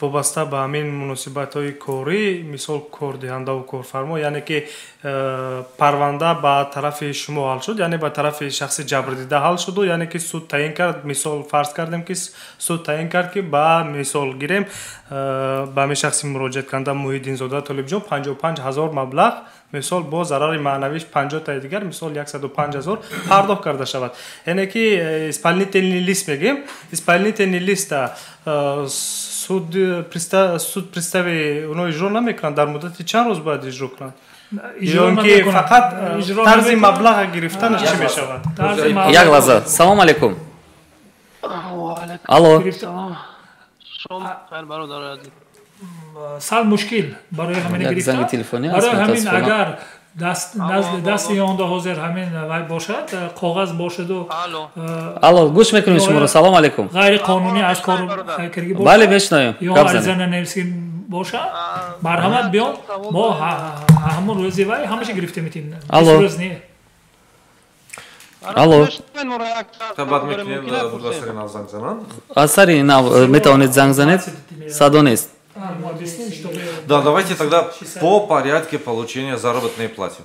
Speaker 8: вобаста ба ҳамин муносибатҳои корӣ, мисол кордиҳандаву корфармо, яъне ки парванда ба тарафи шумо ҳал шуд, яъне ба тарафи шахси ҷабрдида ҳал шуду, яъне ки суд таъин кард, мисол фарз кардем ки суд таъин кард ки ба мисол гирем ба ҳамин шахси муроҷиаткунанда Муҳиддинзода Толибҷон 55 ҳазор маблағ, мисол бо зарари маънавиш 50 таи дигар, мисол 105 ҳазор пардохт карда шавад. Яъне ки исполнительный лист мегӯем, исполнительный листа суд пристави оно иҷро намекунанд, дар муддати чанд рӯз бояд иҷро кунанд?
Speaker 9: Иҷро
Speaker 8: Ё ин ки
Speaker 9: намекунанд.
Speaker 8: Фақат
Speaker 9: Иҷро
Speaker 8: тарзи
Speaker 9: намекунанд.
Speaker 8: маблаға гирифтанаш чӣ мешавад?
Speaker 9: Тарзи маблағ-
Speaker 5: Як лаҳза. Салом алейкум. Алло.
Speaker 9: Гирифта-
Speaker 11: Шом хайр, бародари азиз.
Speaker 9: Сал мушкил барои ҳамин гирифтан. Барои ҳамин агар дасти ёнда ҳозир ҳамин вай бошад, коғаз бошаду.
Speaker 5: Алло, гӯш мекунем шуморо. Салом алейкум.
Speaker 9: Ғайриқонунӣ аз кор киргӣ бошад.
Speaker 5: Бале, мешунавем.
Speaker 9: Ё ариза нанависӣ бошад, марҳамат биён, мо ҳамон рӯзи вай ҳамаша гирифта метем.
Speaker 5: Алло. Алло. Аз сари нав метавонед занг занед? Садо нест.
Speaker 6: Да, давайте тогда по порядке получения заработной платы.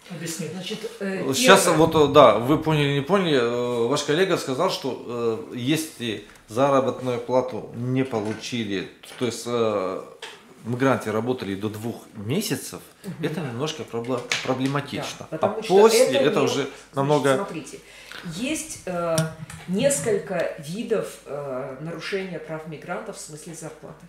Speaker 7: Значит,
Speaker 6: сейчас вот, да, вы поняли, не поняли, ваш коллега сказал, что если заработную плату не получили, то есть мигранты работали до 2 месяцев, это немножко проблематично.
Speaker 7: Да,
Speaker 6: а после это уже намного...
Speaker 7: Смотрите, есть несколько видов нарушения прав мигрантов в смысле зарплаты.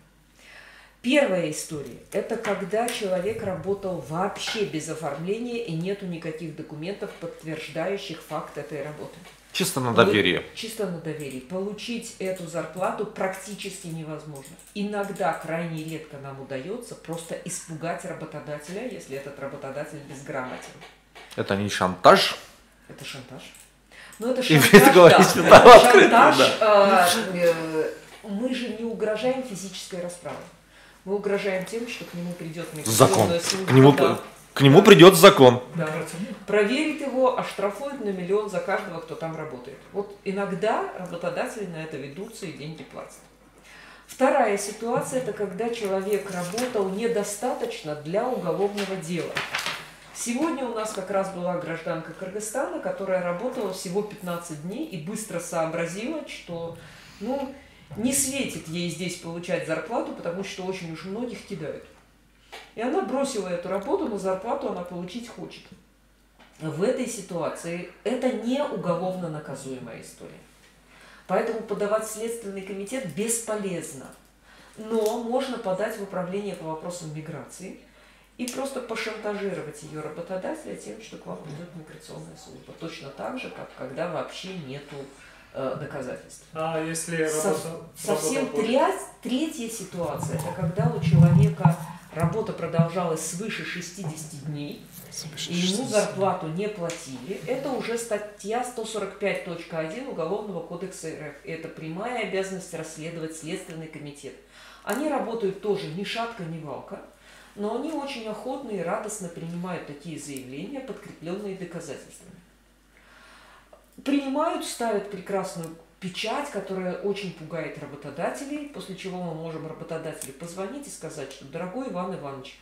Speaker 7: Первая история – это когда человек работал вообще без оформления и нету никаких документов, подтверждающих факт этой работы.
Speaker 6: Чисто на доверие.
Speaker 7: Чисто на доверии. Получить эту зарплату практически невозможно. Иногда, крайне редко нам удается просто испугать работодателя, если этот работодатель безграмотен.
Speaker 6: Это не шантаж?
Speaker 7: Это шантаж. Но это шантаж, и вы
Speaker 6: говорите,
Speaker 7: да.
Speaker 6: Да, открыто,
Speaker 7: шантаж,
Speaker 6: да.
Speaker 7: Мы же не угрожаем физической расправой. Мы угрожаем тем, что к нему придет
Speaker 6: закон.
Speaker 7: Служба,
Speaker 6: к нему придет закон.
Speaker 7: Да. Проверит его, оштрафует на 1 миллион за каждого, кто там работает. Вот иногда работодатели на это ведутся и деньги платят. Вторая ситуация – это когда человек работал недостаточно для уголовного дела. Сегодня у нас как раз была гражданка Кыргызстана, которая работала всего 15 дней и быстро сообразила, что, ну, не светит ей здесь получать зарплату, потому что очень уж многих кидают. И она бросила эту работу, но зарплату она получить хочет. В этой ситуации это не уголовно наказуемая история. Поэтому подавать в Следственный комитет бесполезно. Но можно подать в управление по вопросам миграции и просто пошантажировать ее работодателя тем, что к вам придет миграционная служба. Точно так же, как когда вообще нету доказательств.
Speaker 8: А если
Speaker 7: совсем третья ситуация, это когда у человека работа продолжалась свыше 60 дней, и ему зарплату не платили, это уже статья 145.1 Уголовного кодекса РФ. Это прямая обязанность расследовать Следственный комитет. Они работают тоже ни шатка, ни валка, но они очень охотно и радостно принимают такие заявления, подкрепленные доказательствами. Принимают, ставят прекрасную печать, которая очень пугает работодателей, после чего мы можем работодателю позвонить и сказать, что дорогой Иван Иванович,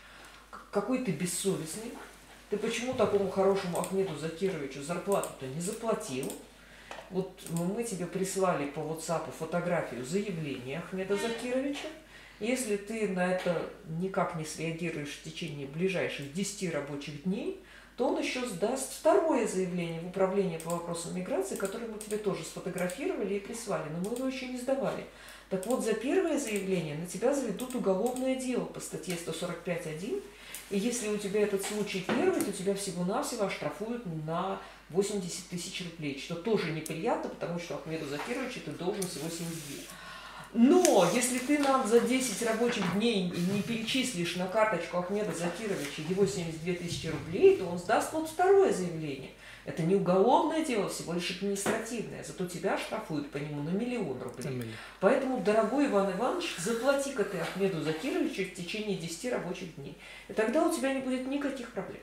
Speaker 7: какой ты бессовестный, ты почему такому хорошему Ахмеду Закировичу зарплату-то не заплатил? Вот мы тебе прислали по WhatsApp фотографию заявления Ахмеда Закировича. Если ты на это никак не среагируешь в течение ближайших 10 рабочих дней, то он еще сдаст второе заявление в управление по вопросам миграции, которое мы тебе тоже сфотографировали и прислали, но мы его еще не сдавали. Так вот, за первое заявление на тебя заведут уголовное дело по статье 145.1, и если у тебя этот случай первый, то тебя всего-навсего оштрафуют на 80 тысяч рублей, что тоже неприятно, потому что Ахмеду Закировичу ты должен всего 72. Но если ты нам за 10 рабочих дней не перечислишь на карточку Ахмеда Закировича его 72 тысячи рублей, то он сдаст вот второе заявление. Это не уголовное дело, всего лишь административное. Зато тебя штрафуют по нему на 1 миллион рублей. Поэтому, дорогой Иван Иванович, заплати-ка ты Ахмеду Закировичу в течение 10 рабочих дней. И тогда у тебя не будет никаких проблем.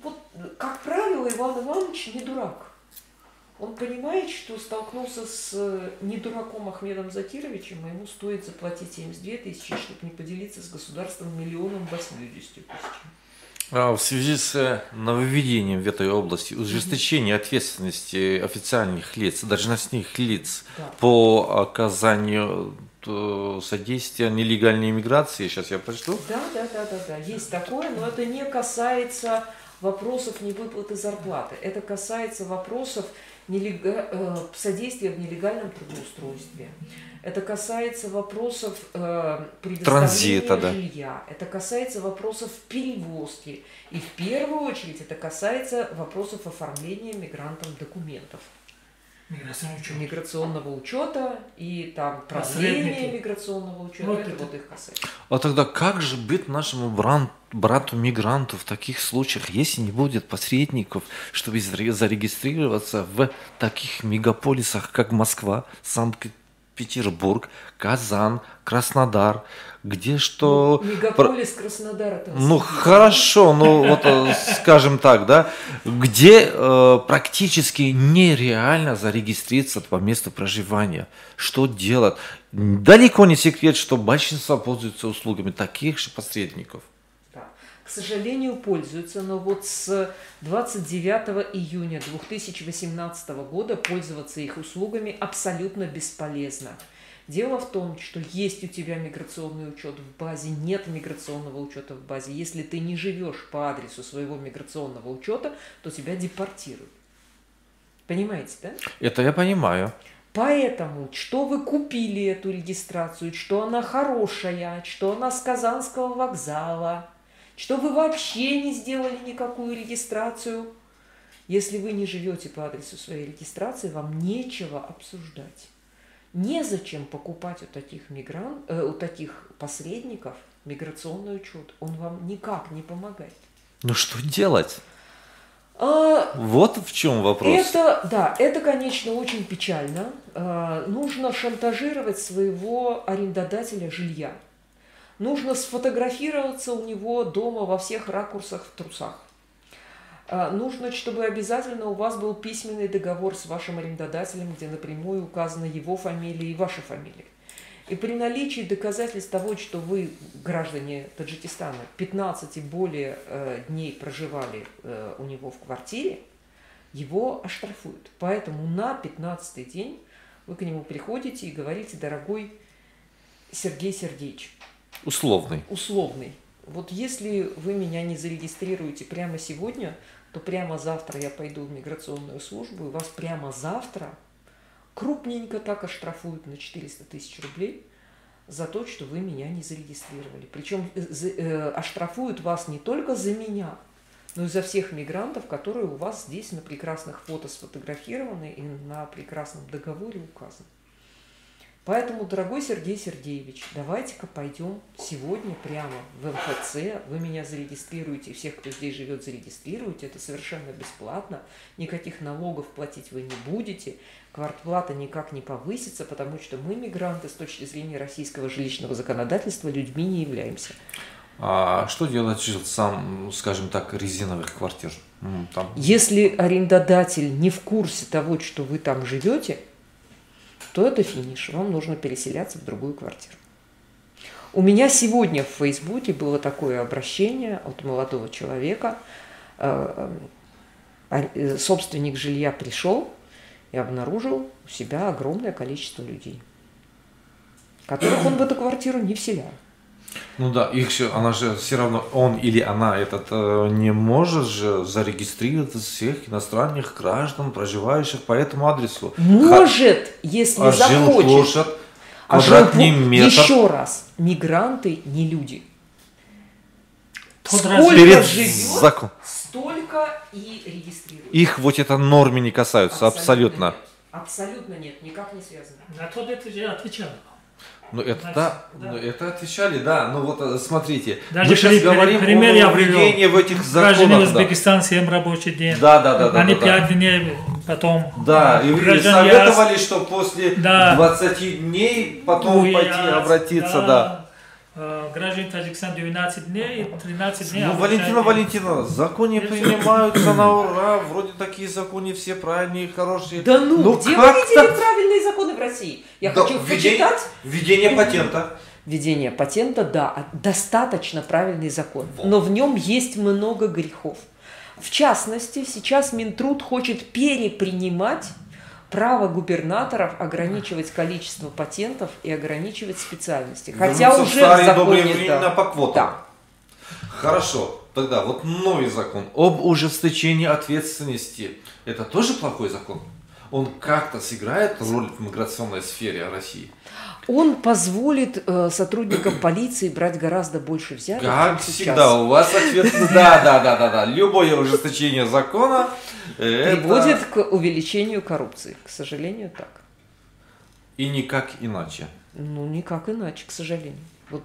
Speaker 7: Вот, как правило, Иван Иванович не дурак. Он понимает, что столкнулся с недураком Ахмедом Закировичем, и ему стоит заплатить 72 тысячи, чтобы не поделиться с государством 1 080 000.
Speaker 6: В связи с нововведением в этой области, ужесточение ответственности официальных лиц, должностных лиц, да, по оказанию содействия нелегальной иммиграции, сейчас я прочту.
Speaker 7: Да, есть такое, но это не касается вопросов невыплаты зарплаты, это касается вопросов содействия в нелегальном трудоустройстве. Это касается вопросов предоставления
Speaker 6: транзита, да,
Speaker 7: жилья, это касается вопросов перевозки. И в первую очередь это касается вопросов оформления мигрантам документов. Миграционного учета и там продление миграционного учета, вот это вот их касается.
Speaker 6: А тогда как же быть нашему брату-мигранту в таких случаях, если не будет посредников, чтобы зарегистрироваться в таких мегаполисах, как Москва, Санкт-Петербург, Казань, Краснодар, где что...
Speaker 7: Ну, мегаполис Краснодар это...
Speaker 6: Ну хорошо, ну вот скажем так, да, где практически нереально зарегистрироваться по месту проживания. Что делать? Далеко не секрет, что большинство пользуются услугами таких же посредников.
Speaker 7: Да. К сожалению, пользуются, но вот с 29 июня 2018 года пользоваться их услугами абсолютно бесполезно. Дело в том, что есть у тебя миграционный учет в базе, нет миграционного учета в базе. Если ты не живешь по адресу своего миграционного учета, то тебя депортируют. Понимаете, да?
Speaker 6: Это я понимаю.
Speaker 7: Поэтому, что вы купили эту регистрацию, что она хорошая, что она с Казанского вокзала, что вы вообще не сделали никакую регистрацию. Если вы не живете по адресу своей регистрации, вам нечего обсуждать. Незачем покупать у таких посредников миграционный учет. Он вам никак не помогает.
Speaker 6: Ну что делать? Вот в чем вопрос.
Speaker 7: Это, да, это, конечно, очень печально. Нужно шантажировать своего арендодателя жилья. Нужно сфотографироваться у него дома во всех ракурсах в трусах. Нужно, чтобы обязательно у вас был письменный договор с вашим арендодателем, где напрямую указана его фамилия и ваша фамилия. И при наличии доказательств того, что вы, граждане Таджикистана, 15 и более дней проживали у него в квартире, его оштрафуют. Поэтому на 15-й день вы к нему приходите и говорите: дорогой Сергей Сергеевич.
Speaker 6: Условный.
Speaker 7: Условный. Вот если вы меня не зарегистрируете прямо сегодня, то прямо завтра я пойду в миграционную службу, и вас прямо завтра крупненько так оштрафуют на 400 тысяч рублей за то, что вы меня не зарегистрировали. Причем оштрафуют вас не только за меня, но и за всех мигрантов, которые у вас здесь на прекрасных фото сфотографированы и на прекрасном договоре указаны. Поэтому, дорогой Сергей Сергеевич, давайте-ка пойдем сегодня прямо в МФЦ, вы меня зарегистрируете, всех, кто здесь живет, зарегистрируете, это совершенно бесплатно, никаких налогов платить вы не будете, квартплата никак не повысится, потому что мы, мигранты, с точки зрения российского жилищного законодательства, людьми не являемся.
Speaker 6: А что делать жильцам, скажем так, резиновых квартир? Там...
Speaker 7: Если арендодатель не в курсе того, что вы там живете, то это финиш, вам нужно переселяться в другую квартиру. У меня сегодня в Фейсбуке было такое обращение от молодого человека. Собственник жилья пришел и обнаружил у себя огромное количество людей, которых он в эту квартиру не вселял.
Speaker 6: Ну да, их же, она же все равно, он или она этот не может же зарегистрировать всех иностранных граждан, проживающих по этому адресу.
Speaker 7: Может, если захочет.
Speaker 6: Жилплощадь, квадратный метр.
Speaker 7: Еще раз, мигранты не люди. Сколько
Speaker 6: перед
Speaker 7: живет,
Speaker 6: закон.
Speaker 7: Столько и регистрируют.
Speaker 6: Их вот это нормы не касаются, абсолютно.
Speaker 7: Нет. Абсолютно нет, никак не связано.
Speaker 9: На тот это я отвечал.
Speaker 6: Ну это да, да, ну это отвечали, да. Ну вот смотрите,
Speaker 9: даже
Speaker 6: мы сейчас говорим
Speaker 9: пример
Speaker 6: о введении в этих законах.
Speaker 9: Граждане Узбекистан 7 рабочих дней.
Speaker 6: Да.
Speaker 9: Они 5 дней потом.
Speaker 6: Да, и вы советовали, что после 20 дней потом пойти обратиться, да.
Speaker 9: Граждане Таджикистана 12 дней и 13 дней.
Speaker 6: Ну, Валентина Валентиновна, законы принимаются на ура, вроде такие законы все правильные и хорошие.
Speaker 7: Да ну, где вы видели правильные законы в России? Я хочу почитать.
Speaker 6: Введение патента.
Speaker 7: Введение патента, да, достаточно правильный закон, но в нем есть много грехов. В частности, сейчас Минтруд хочет перепринимать право губернаторов ограничивать количество патентов и ограничивать специальности. Хотя
Speaker 6: вернуться
Speaker 7: уже
Speaker 6: в старые
Speaker 7: в законе,
Speaker 6: добрые времена,
Speaker 7: да.
Speaker 6: По квотам.
Speaker 7: Да.
Speaker 6: Хорошо. Тогда вот новый закон об ужесточении ответственности. Это тоже плохой закон? Он как-то сыграет роль в миграционной сфере России?
Speaker 7: Он позволит сотрудникам полиции брать гораздо больше взяток.
Speaker 6: Как всегда, у вас ответ да. Любое ужесточение закона
Speaker 7: приводит к увеличению коррупции. К сожалению, так.
Speaker 6: И никак иначе.
Speaker 7: Ну, никак иначе, к сожалению. Вот.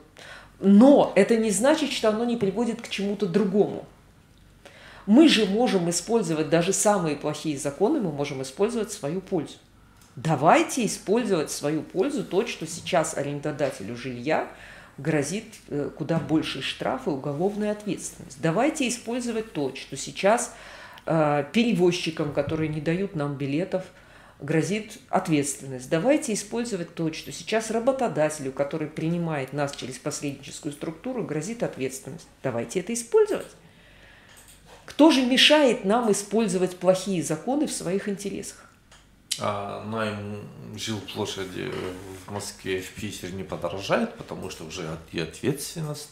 Speaker 7: Но это не значит, что оно не приводит к чему-то другому. Мы же можем использовать даже самые плохие законы, мы можем использовать в свою пользу. Давайте использовать в свою пользу то, что сейчас арендодателю жилья грозит куда больше штраф и уголовная ответственность. Давайте использовать то, что сейчас перевозчикам, которые не дают нам билетов, грозит ответственность. Давайте использовать то, что сейчас работодателю, который принимает нас через посредническую структуру, грозит ответственность. Давайте это использовать. Кто же мешает нам использовать плохие законы в своих интересах?
Speaker 6: А найм жилплощади в Москве, в Питере не подорожает, потому что уже и ответственность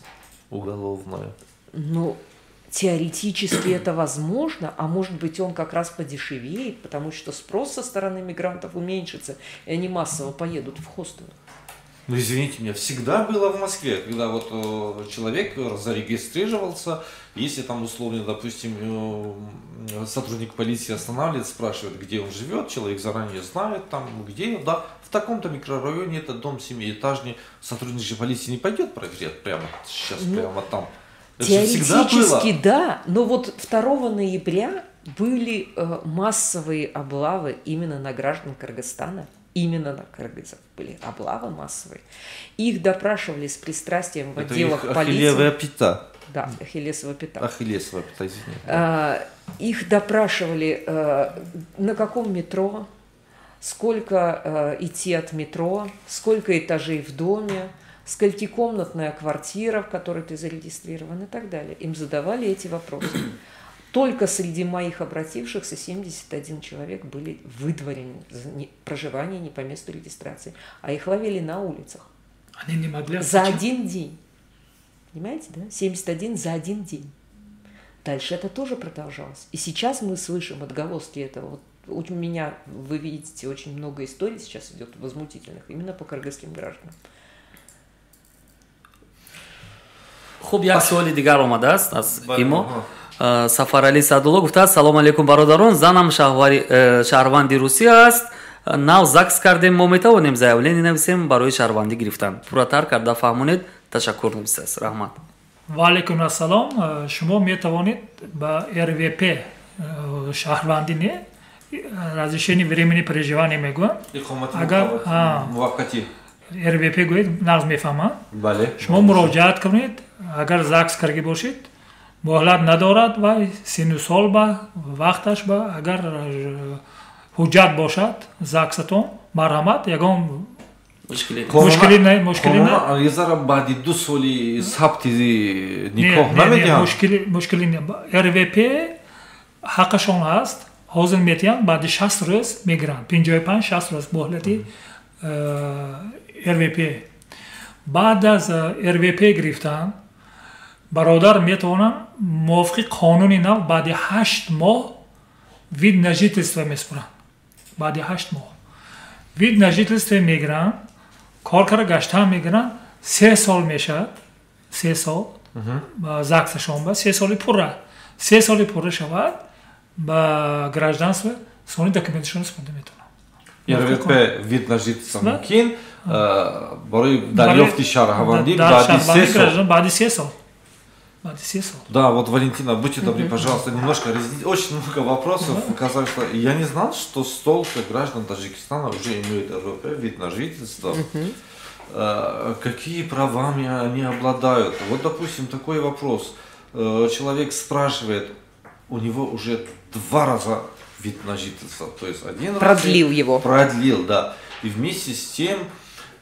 Speaker 6: уголовная.
Speaker 7: Ну, теоретически это возможно, а может быть, он как раз подешевеет, потому что спрос со стороны мигрантов уменьшится, и они массово поедут в хостелы.
Speaker 6: Ну, извините меня, всегда было в Москве, когда вот человек зарегистрировался, если там условно, допустим, сотрудник полиции останавливает, спрашивает, где он живет, человек заранее знает, там, где, да, в таком-то микрорайоне, это дом семиэтажный, сотрудник же полиции не пойдет проверять прямо сейчас, ну, прямо там. Это
Speaker 7: теоретически да, но вот 2 ноября были массовые облавы именно на граждан Кыргызстана. Именно на кыргызов были облавы массовые. Их допрашивали с пристрастием в отделах полиции.
Speaker 6: Ахиллесова пята.
Speaker 7: Да, Ахиллесова пята.
Speaker 6: Ахиллесова пята, извините.
Speaker 7: Их допрашивали, на каком метро, сколько идти от метро, сколько этажей в доме, сколькикомнатная квартира, в которой ты зарегистрирован и так далее. Им задавали эти вопросы. Только среди моих обратившихся 71 человек были выдворены за проживание не по месту регистрации, а их ловили на улицах.
Speaker 9: Они не могли отвечать.
Speaker 7: За один день. Понимаете, да? 71 за один день. Дальше это тоже продолжалось. И сейчас мы слышим отголоски этого. Вот у меня, вы видите, очень много историй сейчас идет возмутительных именно по кыргызским гражданам.
Speaker 5: Хуб, як суоли дигар омадааст аз имо. Сафарали Садулло гуфтааст: салом алейкум, бародарон, занам шаҳрванди Русия аст, нав ЗАГС кардем, мо метавонем заявление нависем барои шаҳрвандӣ гирифтан? Пурратар карда фаҳмонед, ташаккур нависааст. Раҳмат.
Speaker 9: Ва алейкум ассалом. Шумо метавонед ба РВП, шаҳрвандӣ не, разрешение времени проживания мегӯям,
Speaker 6: агар муваққатӣ
Speaker 9: РВП гӯед, нағз мефаҳмам. Шумо муроҷиат кунед, агар ЗАГС карда бошед, муҳлат надорад ва сину сол ба вақташ ба, агар ҳуҷҷат бошад ЗАГСатон, марҳамат, ягон мушкилӣ не.
Speaker 6: Язара баъди 2 соли сабти никоҳ намедиҳанд?
Speaker 9: Мушкилӣ не. РВП ҳаққашон ҳаст, ҳозир метиҳанд, баъди 60 рӯз мегиранд, 55-60 рӯз муҳлати РВП. Баъд аз РВП гирифтан бародар метавонанд мувофиқи қонуни нав баъди 8 моҳ вид на жительство месупоранд. Баъди 8 моҳ вид на жительство мегиранд, кор карда гаштан мегиранд, 3 сол мешавад, 3 сол ЗАГСашон ба 3 соли пурра, 3 соли пурра шавад ба гражданство сони документашонро супорида метавонанд.
Speaker 6: РВП вид на жительство мумкин барои дарёфти шаҳрвандӣ баъди 3 сол.
Speaker 9: Баъди 3 сол.
Speaker 6: Да, вот, Валентина, будьте добры, пожалуйста, немножко разъясните. Очень много вопросов. Казалось, что я не знал, что столько граждан Таджикистана уже имеют РВП, вид на жительство. Какие правами они обладают? Вот, допустим, такой вопрос. Человек спрашивает, у него уже 2 раза вид на жительство. То есть один раз
Speaker 7: продлил его.
Speaker 6: Продлил, да. И вместе с тем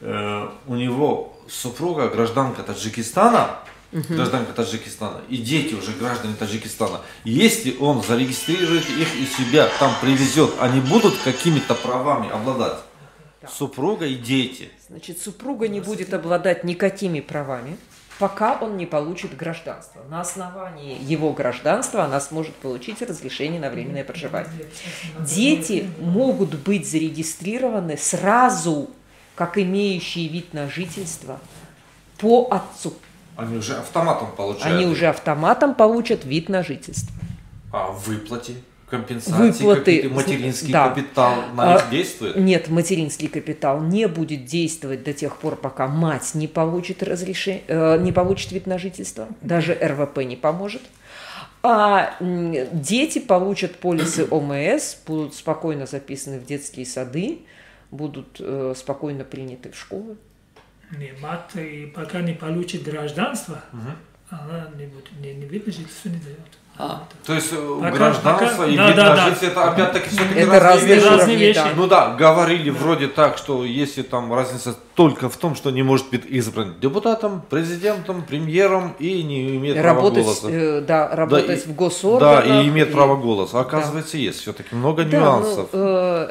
Speaker 6: у него супруга гражданка Таджикистана, гражданка Таджикистана, и дети уже граждане Таджикистана. Если он зарегистрирует их и себя там привезет, они будут какими-то правами обладать? Да. Супруга и дети.
Speaker 7: Значит, супруга не будет обладать никакими правами. пока он не получит гражданство. На основании его гражданства она сможет получить разрешение на временное проживание. Дети могут быть зарегистрированы сразу, как имеющие вид на жительство, по отцу.
Speaker 6: Они уже автоматом получают?
Speaker 7: Они уже автоматом получат вид на жительство.
Speaker 6: А выплате? Компенсации, выплаты, материнский капитал на них действует?
Speaker 7: Нет, материнский капитал не будет действовать до тех пор, пока мать не получит разрешение, не получит вид на жительство. Даже РВП не поможет. А дети получат полисы ОМС, будут спокойно записаны в детские сады, будут спокойно приняты в школы.
Speaker 9: Не, мать пока не получит гражданство, она не будет, не вид на жительство не дает.
Speaker 6: То есть гражданство и вид на жительство, это опять-таки все-таки
Speaker 7: разные вещи. Да.
Speaker 6: Ну да, говорили вроде так, что если там разница только в том, что не может быть избран депутатом, президентом, премьером и не имеет права голоса.
Speaker 7: Да, работать в госорганах.
Speaker 6: Да, и имеет право голоса. Оказывается, есть все-таки много нюансов.
Speaker 7: Ну,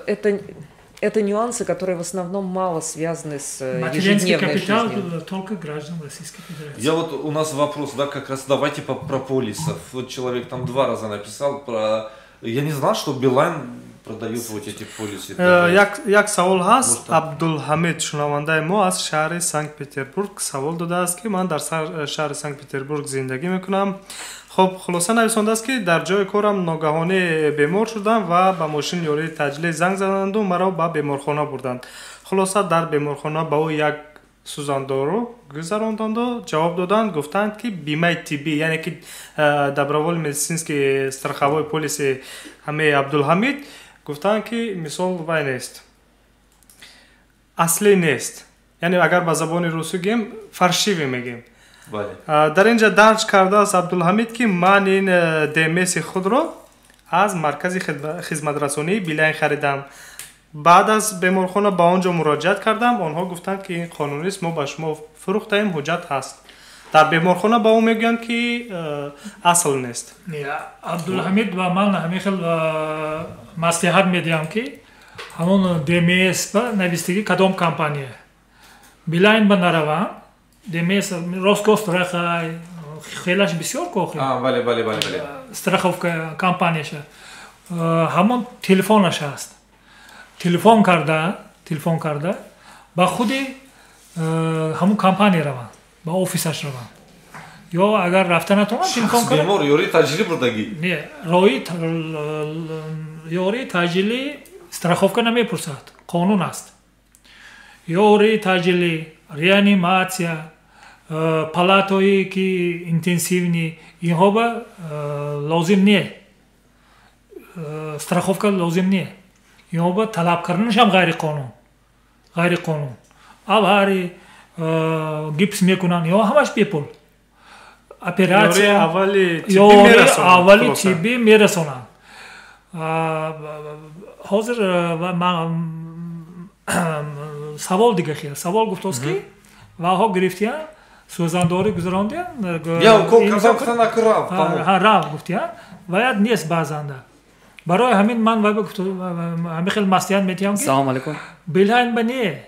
Speaker 7: это нюансы, которые в основном мало связаны с ежедневной
Speaker 9: капитал
Speaker 7: жизнью.
Speaker 9: Только граждан Российской Федерации.
Speaker 6: Я вот у нас вопрос, да, как раз давайте про полисов. Вот человек там 2 раза написал про... Я не знал, что Билайн продают вот эти полисы.
Speaker 8: Як савол ҳаст. Абдулҳамид шунавандаи мо аз шаҳри Санкт-Петербург савол додааст, ки ман дар шаҳри Санкт-Петербург зиндагӣ мекунам. Хоб, хулоса нависондааст, ки дар ҷои корам ногаҳонӣ бемор шудам ва ба мошини ёрии таъҷилӣ занг заданду маро ба беморхона бурданд. Хулоса, дар беморхона ба ӯ як сӯзандору гузаронданду ҷавоб доданд, гуфтанд, ки бимаи тиббӣ, яъне ки добровольный медицинский страховой полиси ҳамаи Абдулҳамид, гуфтанд, ки мисол вай нест, аслӣ нест, яъне агар ба забони русӣ гӯем, фаршивӣ мегӯем. Дар ин ҷа дарҷ кардааст Абдулҳамид, ки ман ин ДМС-и худро аз маркази хизматрасонии Билайн харидам. Баъд аз беморхона ба он ҷо муроҷиат кардам, онҳо гуфтанд, ки ин қонунист, мо ба шумо фурӯхтаем, ҳуҷҷат ҳаст. Дар беморхона ба ӯ мегӯянд, ки асл нест.
Speaker 9: Абдулҳамид ба ман ҳамин хел маслиҳат медиҳам, ки ҳамон ДМС ба навистагӣ кадом компания Билайн ба нараванд. ДМС Росгосстрах хелаш бисёр кохи.
Speaker 6: Бале, бале, бале, бале.
Speaker 9: Страховка компанияша. Ҳамон телефонаш ҳаст. Телефон карда ба худи ҳамон компания раванд, ба офисаш раванд. Ё агар рафта натавонанд, телефон карда.
Speaker 6: Бемор ёрии таъҷилӣ бурдагӣ?
Speaker 9: Не, ёрии таъҷилӣ страховка намепурсад, қонун аст. Ёрии таъҷилӣ, реаниматсия, палатое ки интенсивни, инҳо ба лозим не, страховка лозим не. Инҳо ба талаб карданашам ғайриқонун. Авари гипс мекунанд, инҳо ҳамаш бепул. Оператсия аввали тиббӣ мерасонанд. Ҳозир савол дига хел. Савол гуфтост, ки ваҳо гирифтиян, сӯзандорӣ гузарондиян. Рав гуфтиян, ваяд нест баъзанда. Барои ҳамин ман ҳамин хел маслиҳат медиҳам, ки
Speaker 5: Салом алейкум.
Speaker 9: Билайн ба не,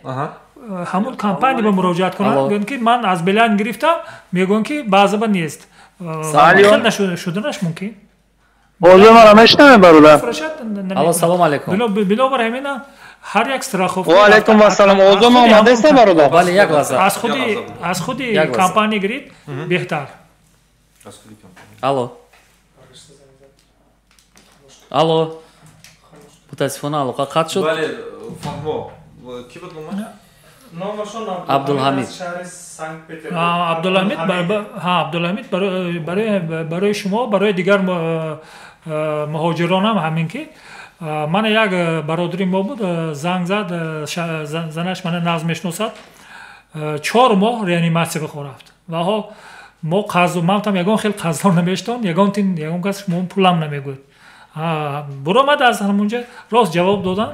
Speaker 9: ҳамон компания ба муроҷиат кунанд, гӯянд, ки ман аз Билайн гирифтам, мегӯянд, ки баъза ба нест. Хел шуданаш мумкин.
Speaker 11: Озо маро мешнавед, бародар?
Speaker 5: Алло, салом алейкум.
Speaker 9: Бинобар ҳамина ҳар як страховка.
Speaker 11: Ва алейкум ассалом. Озо ма омадастед, бародар?
Speaker 5: Бале, як лаҳза.
Speaker 9: Аз худи компания гирид беҳтар.
Speaker 5: Алло. Алло. Мутаассифона алоқа қатъ шуд.
Speaker 6: Бале, фаҳмо. Ки буд номаш?
Speaker 8: Номашон
Speaker 5: Абдулҳамид.
Speaker 9: Абдулҳамид, Абдулҳамид, барои шумо, барои дигар муҳоҷирон ҳам ҳамин, ки мана як бародари мо буд, занг зад, занаш мана нағз мешиносад, 4 моҳ реаниматсия бихо рафт. Ваҳо мо қарз, ман там ягон хел қарздор намештон, ягон тин, ягон кас шумо пулам намегӯяд. Буромад аз ҳамонҷа, рост ҷавоб додан,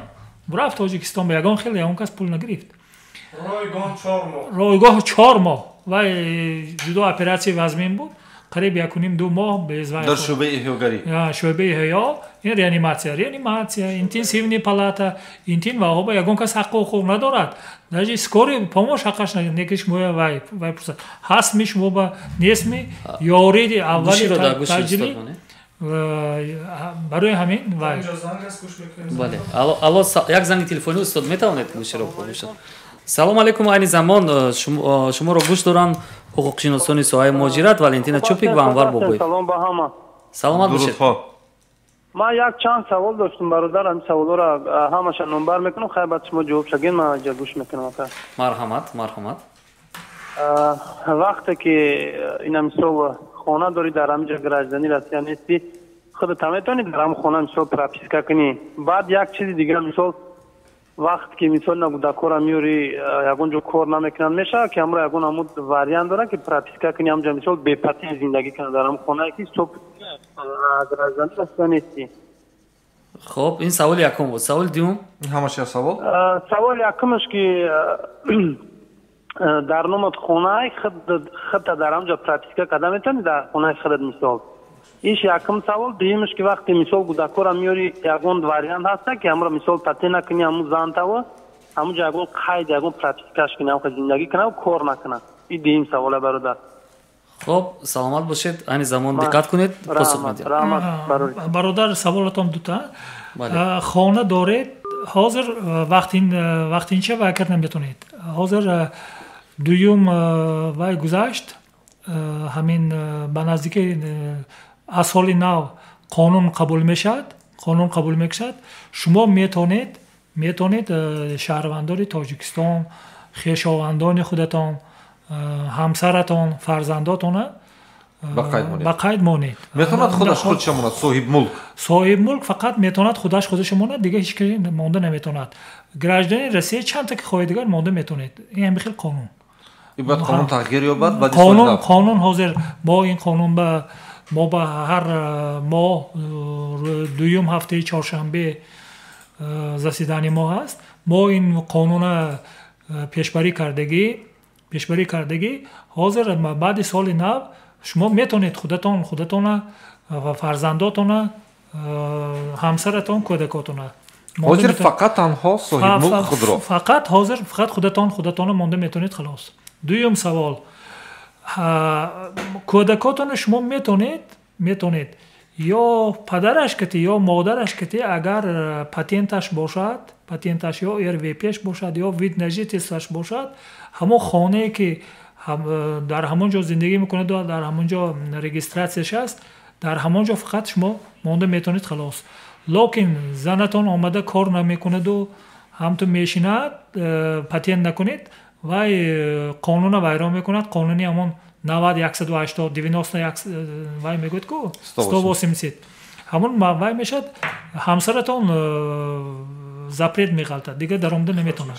Speaker 9: рафт Тоҷикистон, ба ягон хел ягон кас пул нагирифт.
Speaker 8: Ройгон 4 моҳ.
Speaker 9: Ройгоҳ 4 моҳ. Вай ҷудо оператсияи вазмин буд, Қариб 1,5-2 моҳ без вай.
Speaker 6: Дар шӯъбаи эҳёгарӣ.
Speaker 9: Шӯъбаи эҳё, ин реаниматсия, интенсивный палата, интин ваҳоба ягон кас ҳаққу ҳуқуқ надорад. Даже скорый помощь ҳаққаш неки шумо вай вай пурсад. Ҳастми шумо ба нестми ёрии аввали таъҷилӣ барои ҳамин вай.
Speaker 5: Бале. Алло, алло, як занги телефонӣ, устод, метавонед гӯширо гӯшад. Салом алейкум, айни замон шуморо гӯш доранд ҳуқуқшиносони соҳаи муҳоҷират Валентина Чупик ва Анвар Бобоев.
Speaker 11: Салом ба ҳама.
Speaker 5: Саломат бошед.
Speaker 11: Ман як чанд савол доштам, бародар, ҳамин саволҳоро ҳамаша номбар мекунам, хайр, баъд шумо ҷавоб шагин, ман ҷа гӯш мекунам, ака.
Speaker 5: Марҳамат, марҳамат.
Speaker 11: Вақте ки ина мисол хона дорӣ дар ҳамин ҷо, гражданин Россия нестӣ, худата метавонӣ дар ҳамин хона мисол прописка кунӣ? Баъд як чизи дигар, мисол вақт ки мисол на кӯдакҳоро меёрӣ, ягон ҷо кор намекунанд, мешавад ки ҳамро ягон ҳамун вариант дорад ки прописка кунӣ ҳамҷо, мисол бепатент зиндагӣ кунад дар ҳамун хонае ки соп гражданин Россия нестӣ?
Speaker 5: Хоб, ин саволи якум буд. Саволи дуюм?
Speaker 6: Ҳамаш як савол.
Speaker 11: Саволи якумаш ки дар номат хонаи худта дар ҳамҷо прописка карда метавонӣ дар хонаи худат, мисол? Иш якум савол. Дуюмаш ки вақте мисол кӯдакҳоро меёрӣ, ягон вариант ҳаста ки ҳамро мисол патент накунӣ, ҳамун зантаво ҳамунҷо ягон қайд, ягон пропискаш кунӣ, ҳамха зиндагӣ кунад, кор накунад? Ин дуюм саволе, бародар.
Speaker 5: Хоб, саломат бошед, айни замон диққат кунед, посух медиҳам.
Speaker 11: Раҳмат.
Speaker 9: Бародар, саволатон дута. Хона доред ҳозир, вақтинча вай кард наметавонед. Ҳозир дуюм вай гузашт, ҳамин ба наздики аз соли нав қонун қабул мешавад, қонун қабул мекушад, шумо метавонед шаҳрвандони Тоҷикистон, хешовандони худатон, ҳамсаратон, фарзандотона ба қайд монед.
Speaker 6: Метавонад худаш худша монад, соҳибмулк?
Speaker 9: Соҳибмулк фақат метавонад худаш худашо монад, дигар ҳеч кас монда наметавонад. Гражданин Россия чандта ки хоҳед дигар монда метавонед. Ин ҳамин хел қонун.
Speaker 6: Бояд қонун тағйир ёбад баъди
Speaker 9: соли нав. Қонун ҳозир мо ин қонун ба мо ба ҳар моҳ дуюм ҳафтаи чоршанбе заседание мо ҳаст. Мо ин қонуна пешбарӣ кардагӣ. Ҳозир баъди соли нав шумо метавонед худатон худатона ва фарзандотона, ҳамсаратон, кӯдакотона.
Speaker 6: Ҳозир фақат танҳо соҳибмулк худро.
Speaker 9: Фақат ҳозир фақат худатон худатона монда метавонед, халос. Дуюм савол: кӯдакотона шумо метавонед ё падараш кати, ё модараш кати, агар патенташ бошад, патенташ ё РВПш бошад, ё вид на жительствоаш бошад, ҳамон хонае ки дар ҳамон ҷо зиндагӣ мекунад, дар ҳамон ҷо регистратсияш аст, дар ҳамон ҷо фақат шумо монда метавонед, халос. Лекин занатон омада кор намекунаду ҳамту мешинад, патент накунед, вай қонуна вайрон мекунад. Қонуни ҳамон 90 180, 90 вай мегӯяд ку 180, ҳамон вай мешавад, ҳамсаратон запрет меғалтад, дигар даромада наметавонад.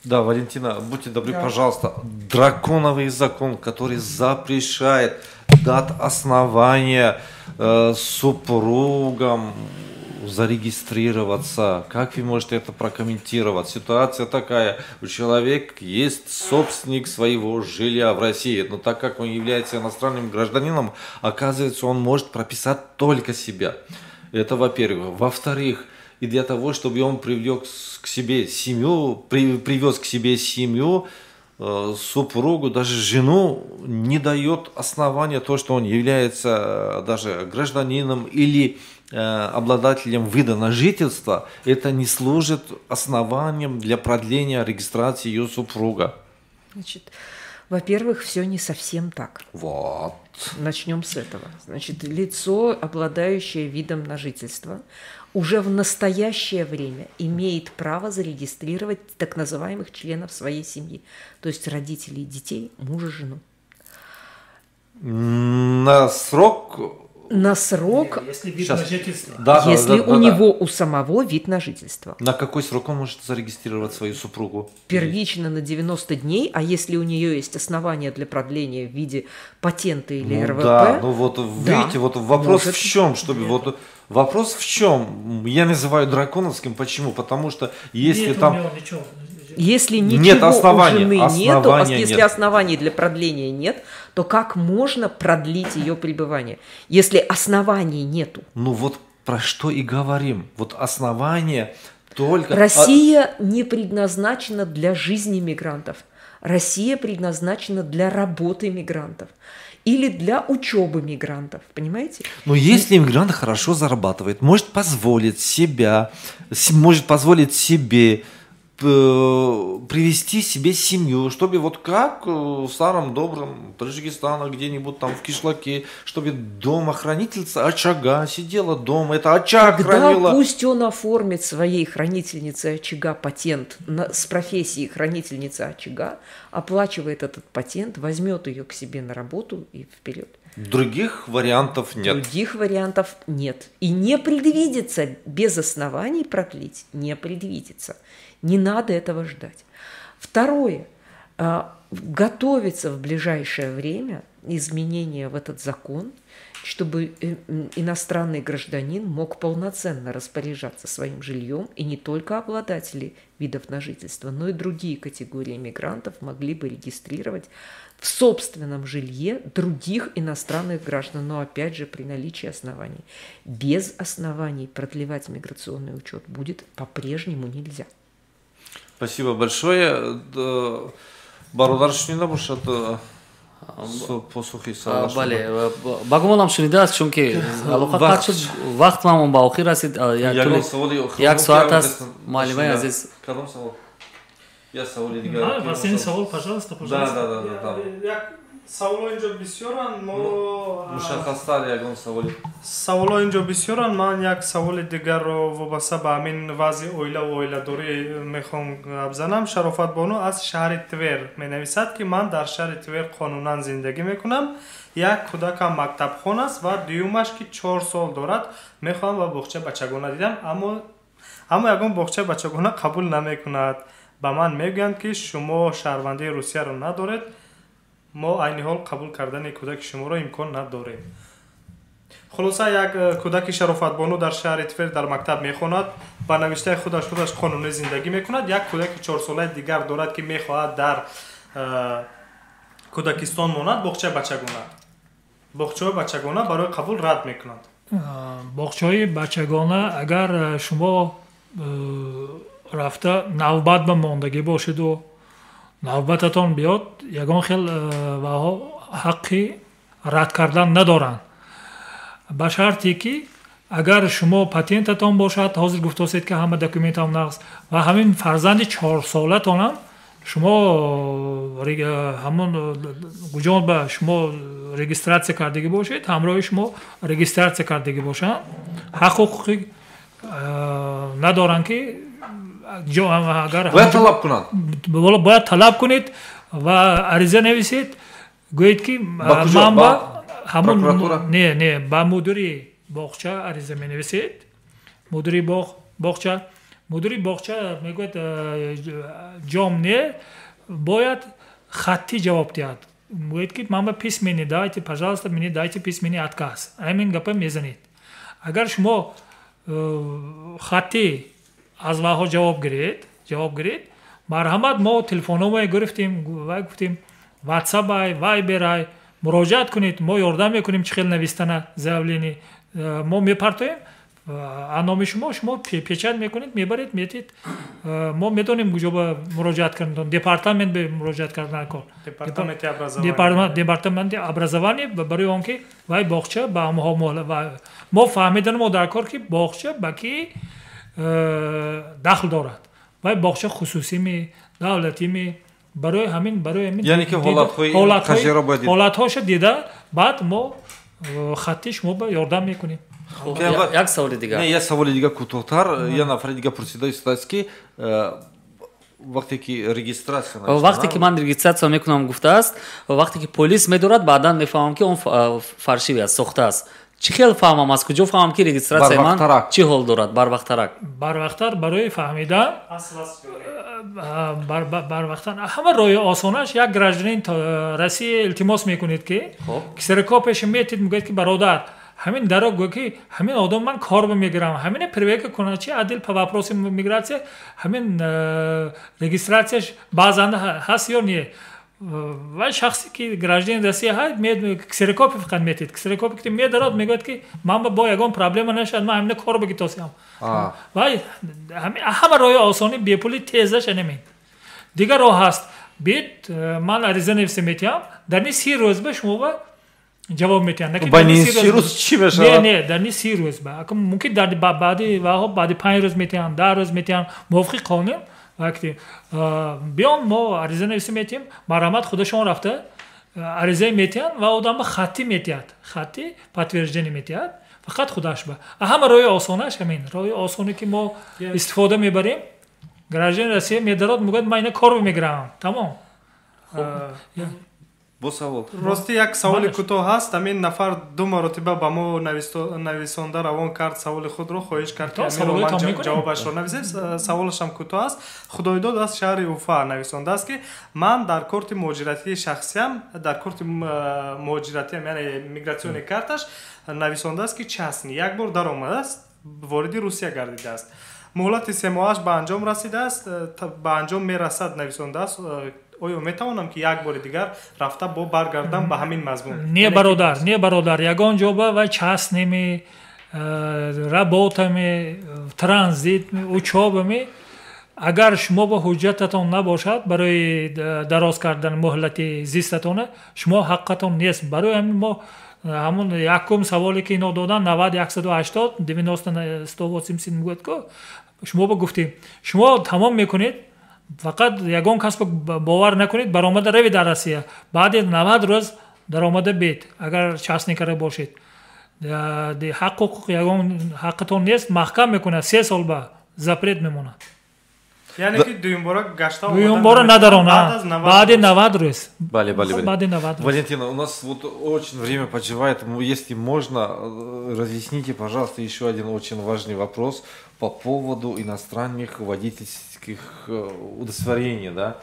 Speaker 6: Да, Валентина, будьте добры, пожалуйста, драконовый закон, который запрещает дать основания супругам зарегистрироваться. Как вы можете это прокомментировать? Ситуация такая: у человека есть собственник своего жилья в России, но так как он является иностранным гражданином, оказывается, он может прописать только себя. Это во-первых. Во-вторых, и для того, чтобы он привлек к себе семью, привез к себе семью, супругу, даже жену, не дает основания то, что он является даже гражданином или обладателем вида на жительство, это не служит основанием для продления регистрации ее супруга.
Speaker 7: Значит, во-первых, все не совсем так.
Speaker 6: Вот.
Speaker 7: Начнем с этого. Значит, лицо, обладающее видом на жительство, уже в настоящее время имеет право зарегистрировать так называемых членов своей семьи, то есть родителей детей, мужа, жену.
Speaker 6: На срок
Speaker 7: На срок,
Speaker 9: Нет, если вид на жительство.
Speaker 6: Да,
Speaker 7: если
Speaker 6: да,
Speaker 7: у него у самого вид на жительство.
Speaker 6: На какой срок он может зарегистрировать свою супругу?
Speaker 7: Первично на 90 дней, а если у нее есть основания для продления в виде патента или
Speaker 6: Ну
Speaker 7: РВП,
Speaker 6: да, ну вот
Speaker 7: да,
Speaker 6: видите, вот вопрос
Speaker 7: может.
Speaker 6: В чем, чтобы вот вопрос в чем? Я называю драконовским, почему? Потому что если
Speaker 9: Нет
Speaker 6: там
Speaker 9: у него ничего.
Speaker 7: Если ничего
Speaker 6: нет оснований,
Speaker 7: у жены нету, если
Speaker 6: нет.
Speaker 7: Оснований для продления нет, то как можно продлить ее пребывание, если оснований нету?
Speaker 6: Ну вот про что и говорим. Вот основания только...
Speaker 7: Россия не предназначена для жизни мигрантов. Россия предназначена для работы мигрантов или для учебы мигрантов, понимаете?
Speaker 6: Но если мигрант хорошо зарабатывает, может позволить себя, может позволить себе привести себе семью, чтобы вот как в старом добром Таджикистане, где-нибудь там в кишлаке, чтобы дома хранительница очага сидела дома, это очаг
Speaker 7: Тогда
Speaker 6: хранила.
Speaker 7: Пусть он оформит своей хранительнице очага патент с профессией хранительницы очага, оплачивает этот патент, возьмет ее к себе на работу и вперед.
Speaker 6: Других вариантов нет.
Speaker 7: Других вариантов нет. И не предвидится, без оснований продлить, не предвидится. Не надо этого ждать. Второе. Готовится в ближайшее время изменения в этот закон, чтобы иностранный гражданин мог полноценно распоряжаться своим жильем, и не только обладатели видов на жительство, но и другие категории мигрантов могли бы регистрировать в собственном жилье других иностранных граждан, но опять же при наличии оснований. Без оснований продлевать миграционный учет будет по-прежнему нельзя.
Speaker 6: Спасибо большое. Бародар шунида бошад посухи савол.
Speaker 5: Бале, ба гумонам шунидааст, чунки алоқа қатъ шуд, вақт мамон ба охир расид. Як соат аст, муаллимаи азиз.
Speaker 6: Кадом савол? Я саволи дигар.
Speaker 9: Последний савол, пожалуйста, пожалуйста.
Speaker 6: Да.
Speaker 8: Як саволҳо инҷо бисёранд, мо
Speaker 6: мушаххастар ягон саволи.
Speaker 8: Саволҳо инҷо бисёранд. Ман як саволи дигарро вобаста ба ҳамин вазъи оила ва оиладорӣ мехоҳам гап занам. Шарофатбону аз шаҳри Твер менависад, ки ман дар шаҳри Твер қонунан зиндагӣ мекунам. Як кӯдакам мактабхон аст ва дуюмаш, ки 4 сол дорад, мехоҳам ба боғчаи бачагона дидам, аммо ягон боғчаи бачагона қабул намекунад. Ба ман мегӯянд, ки шумо шаҳрвандии Русияро надоред, мо айни ҳол қабул кардани кӯдаки шуморо имкон надорем. Хулоса, як кӯдаки Шарофатбону дар шаҳри Твер дар мактаб мехонад, ба навиштаи худаш худаш қонунӣ зиндагӣ мекунад. Як кӯдаки 4-солаи дигар дорад, ки мехоҳад дар кӯдакистон монад, боғчаи бачагона. Боғчаҳои бачагона барои қабул рад мекунанд.
Speaker 9: Боғчаҳои бачагона, агар шумо рафта навбат ба мондагӣ бошеду навбататон биёд, ягон хел ваҳо ҳаққи рад кардан надоранд, ба шарте ки агар шумо патентатон бошад, ҳозир гуфтосед, ки ҳама документам нақс, ва ҳамин фарзанди 4-солатонам шумо ҳамон гуҷон ба шумо регистрация кардагӣ бошед, ҳамроҳи шумо регистрация кардагӣ бошанд, ҳақ ҳуқуқи надоранд ки
Speaker 6: агар бояд талаб кунанд.
Speaker 9: Бояд талаб кунед ва ариза нависед, гӯед, ки ман ба ҳамон, не, ба мудири боғча ариза менависед. Мудири боғча, мудири боғча мегӯяд, ҷом не, бояд хаттӣ ҷавоб диҳад. Мегӯяд, ки ман ба письменный дайте, пожалуйста, мне дайте письменный отказ. Ҳамин гапа мезанед. Агар шумо хаттӣ аз ваҳо ҷавоб гиред, марҳамат, мо телефономое гирифтем ва гуфтем, ватсапай, вайберай, муроҷиат кунед, мо ёрдам мекунем, чӣ хел навистана заявление. Мо мепартоем а номи шумо, шумо печать мекунед, мебаред, метед. Мо медонем, куҷо ба муроҷиат кардан, департамент ба муроҷиат кардан кор, департаменти образование, барои он ки вай боғча ба ҳамоҳо. Мо фаҳмидан мо дар кор, ки боғча ба ки дахл дорад, вай боғча хусусими, давлатими, барои ҳамин
Speaker 6: яъне ки
Speaker 9: ҳолатҳоша дида, баъд мо хатти шумо ба ёрдам мекунем.
Speaker 5: Як саволи дигар.
Speaker 6: Не, як саволи дигар кӯтоҳтар. Як нафари дигар пурсида истодааст, ки вақте ки регистрация
Speaker 5: вақте ки ман регистрация мекунам, гуфтааст, вақте ки полис медорад, баъдан мефаҳмам, ки он фальшивый аст, сохта аст. Чӣ хел фаҳмам, аз куҷо фаҳмам, ки регистрацияи ман чӣ ҳол дорад барвақттарак?
Speaker 9: Барвақттар барои фаҳмидан, барвақттар ҳама роҳи осонаш, як гражданин Россия илтимос мекунед, ки ксерокопияшо метид, мегӯяд, ки бародар, Ҳамин даро гӯ ки ҳамин одам ман кор мегирам, ҳамин проверка кунад чи отдел по вопросам миграция, ҳамин регистрацияш баъзан ҳаст ё не. Ва шахсе ки гражданин Россия ҳаст, ксерокопия фақат метид, ксерокопия ки медарод, мегӯяд ки ман бо ягон проблема нашад, ман ҳамина кор бигитосиям. Ва ҳама роҳи осони, бепули, тезаш анамин. Дигар роҳ ҳаст: бит ман ариза нависа метиҳам, дар ни 30 рӯз ба шумо ба ҷавоб метиҳанд.
Speaker 6: Рӯз чӣ мешавад?
Speaker 9: Не, дар ни 30 рӯз ба мумкин дар баъди ваҳо, баъди 5 рӯз метиҳанд, 10 рӯз метиҳанд, мувофиқи қонун. Вақте биён, мо ариза нависа метиҳем, марҳамат, худашон рафта ариза метиҳанд ва одам хаттӣ метиҳад, хаттӣ подтверждение метиҳад фақат худаш ба. Ҳама роҳи осонаш ҳамин роҳи осоне ки мо истифода мебарем: гражданин Россия медарод, мегӯяд ман ина кор мегирам, тамом.
Speaker 6: Бо савол.
Speaker 8: Рости, як саволи кӯтоҳ ҳаст. Ҳамин нафар ду маротиба ба мо нависонда равон кард саволи худро, хоҳиш кард, ки ҷавобашро нависем. Саволашам кӯтоҳ аст. Худойдод аз шаҳри Уфа нависондааст, ки ман дар корти муҳоҷиратии шахсиям, дар корти муҳоҷиратиам, яъне миграционный карташ нависондааст, ки частный, як бор даромадааст, вориди Русия гардидааст, муҳлати 3 моҳаш ба анҷом расидааст, ба анҷом мерасад нависондааст. Оё метавонам, ки як бори дигар рафта бо баргардам ба ҳамин мазмун?
Speaker 9: Не, бародар, не, бародар, ягон ҷо ба вай частный ми, работа ми, транзит, учёба ми, агар шумо ба ҳуҷҷататон набошад барои дароз кардани муҳлати зистатона, шумо ҳаққатон нест. Барои ҳамин мо ҳамун якум саволе ки ино додан, 90 180, 90 180 мегӯяд ку, шумо ба гуфтем, шумо тамом мекунед, фақат ягон кас бовар накунед, баромада равед дар Россия, баъди 90 рӯз даромада бед. Агар частный кара бошед, ҳаққу ҳуқуқ, ягон ҳаққатон нест, маҳкам мекунад, 3 сол ба запрет мемонад.
Speaker 8: Яъне ки дуюмбора гашта
Speaker 9: Дуюмбора надарона, баъди 90 рӯз.
Speaker 6: Бале.
Speaker 9: Баъди 90 рӯз.
Speaker 6: Валентина, у нас вот очень время поджимает. Если можно, разъясните, пожалуйста, еще один очень важный вопрос по поводу иностранных водительских удостоверений, да?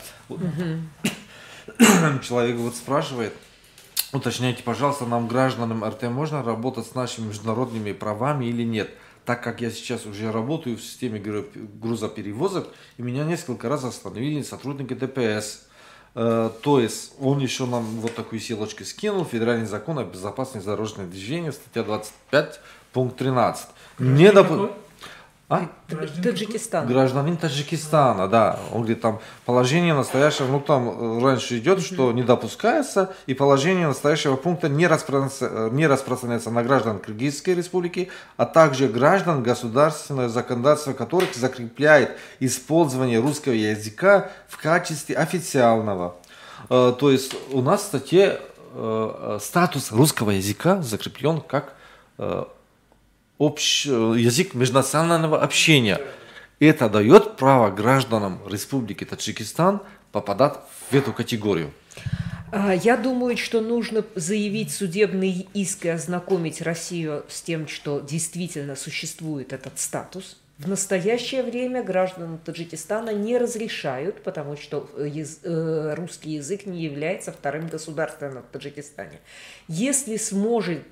Speaker 6: Человек вот спрашивает: уточняйте, пожалуйста, нам, гражданам РТ, можно работать с нашими международными правами или нет? Так как я сейчас уже работаю в системе грузоперевозок, и меня несколько раз остановили сотрудники ДПС. То есть он еще нам вот такую ссылочку скинул: Федеральный закон о безопасности дорожного движения, статья 25, пункт 13. Не
Speaker 9: какой?
Speaker 6: А?
Speaker 7: Таджикистан.
Speaker 6: Гражданин Таджикистана, да. Он говорит, там положение настоящего, ну там раньше идет, что не допускается, и положение настоящего пункта не распространяется на граждан Кыргызской республики, а также граждан, государственное законодательство которых закрепляет использование русского языка в качестве официального. То есть у нас в статье статус русского языка закреплен как язык межнационального общения. Это дает право гражданам Республики Таджикистан попадать в эту категорию.
Speaker 7: Я думаю, что нужно заявить судебный иск и ознакомить Россию с тем, что действительно существует этот статус. В настоящее время гражданам Таджикистана не разрешают, потому что русский язык не является вторым государственным в Таджикистане. Если сможет,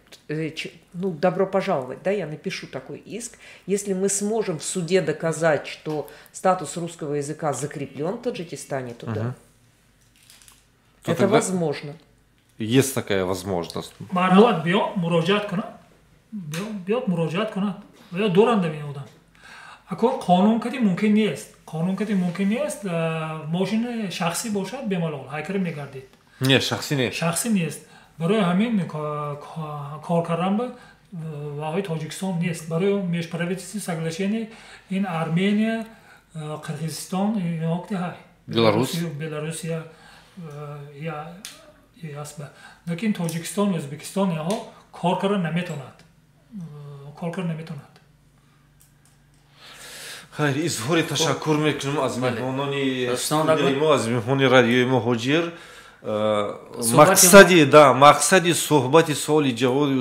Speaker 7: ну, добро пожаловать, да, я напишу такой иск, если мы сможем в суде доказать, что статус русского языка закреплен в Таджикистане, то да.
Speaker 6: То
Speaker 7: Это
Speaker 6: тогда
Speaker 7: возможно.
Speaker 6: Есть такая возможность.
Speaker 9: Марҳамат, биё муроҷиат кунад, биёд муроҷиат кунад ё доранда ин одам. Акун қонун кади мумкин нест, қонун кади мумкин нест. Мошини шахсӣ бошад, бемалол ҳайкара мегардид.
Speaker 6: Не, шахсӣ не.
Speaker 9: Шахсӣ нест. Барои ҳамин кор кардан ба ваҳои Тоҷикистон нест. Барои межправительственное соглашение ин Армения, Қирғизистон ино ки ҳай.
Speaker 6: Беларус.
Speaker 9: Беларусия аст, лекин Тоҷикистон, Ӯзбекистон инҳо кор карда наметавонад, кор карда наметавонад.
Speaker 6: Хайр, изҳори ташаккур мекунем аз меҳмонони студияи мо, аз меҳмони радиои Муҳоҷир. Мақсади, да, мақсади суҳбати суоли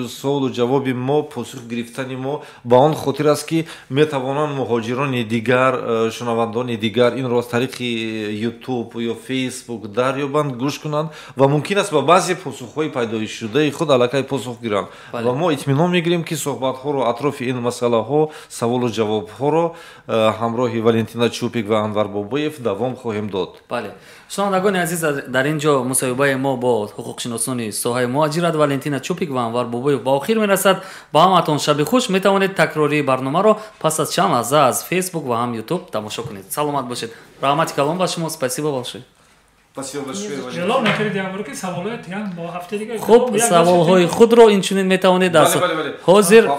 Speaker 6: суолу ҷавоби мо, посух гирифтани мо ба он хотир аст, ки метавонанд муҳоҷирони дигар, шунавандони дигар инро аз тариқи Ютуб ё Фейсбук дарёбанд, гӯш кунанд ва мумкин аст ба баъзе посухҳои пайдоишшудаи худ аллакай посух гиранд. Ва мо итминон мегирем, ки суҳбатҳоро атрофи ин масъалаҳо, саволу ҷавобҳоро ҳамроҳи Валентина Чупик ва Анвар Бобоев давом хоҳем дод.
Speaker 5: Бале, шунавандагони азиз, дар ин ҷо мусоҳибаи мо бо ҳуқуқшиносони соҳаи муҳоҷират Валентина Чупик ва Анвар Бобоев ба охир мерасад. Ба ҳаматон шаби хуш. Метавонед такрории барномаро пас аз чанд лаҳза аз Фейсбук ва ҳам Ютуб тамошо кунед. Саломат бошед. Раҳмати калон ба шумо. Спасибо большое.
Speaker 6: Спасибо большое.
Speaker 9: Эълон накардед январ, ки саволҳои тиян бо ҳафтаи дигар.
Speaker 5: Хуб, саволҳои худро инчунин метавонед аз ҳозир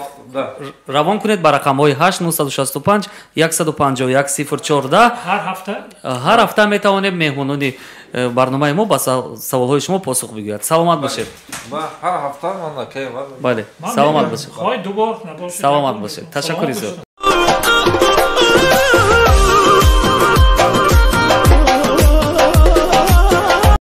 Speaker 5: равон кунед ба рақамҳои 8 965 151 014.
Speaker 9: Ҳар ҳафта.
Speaker 5: Ҳар ҳафта метавонем меҳмонони барномаи мо ба саволҳои шумо посух бигӯяд. Саломат бошед.
Speaker 6: Ҳар ҳафта.
Speaker 5: Бале, саломат бошед.
Speaker 9: Хоҳ дубор набошед.
Speaker 5: Саломат бошед, ташаккури зиёд.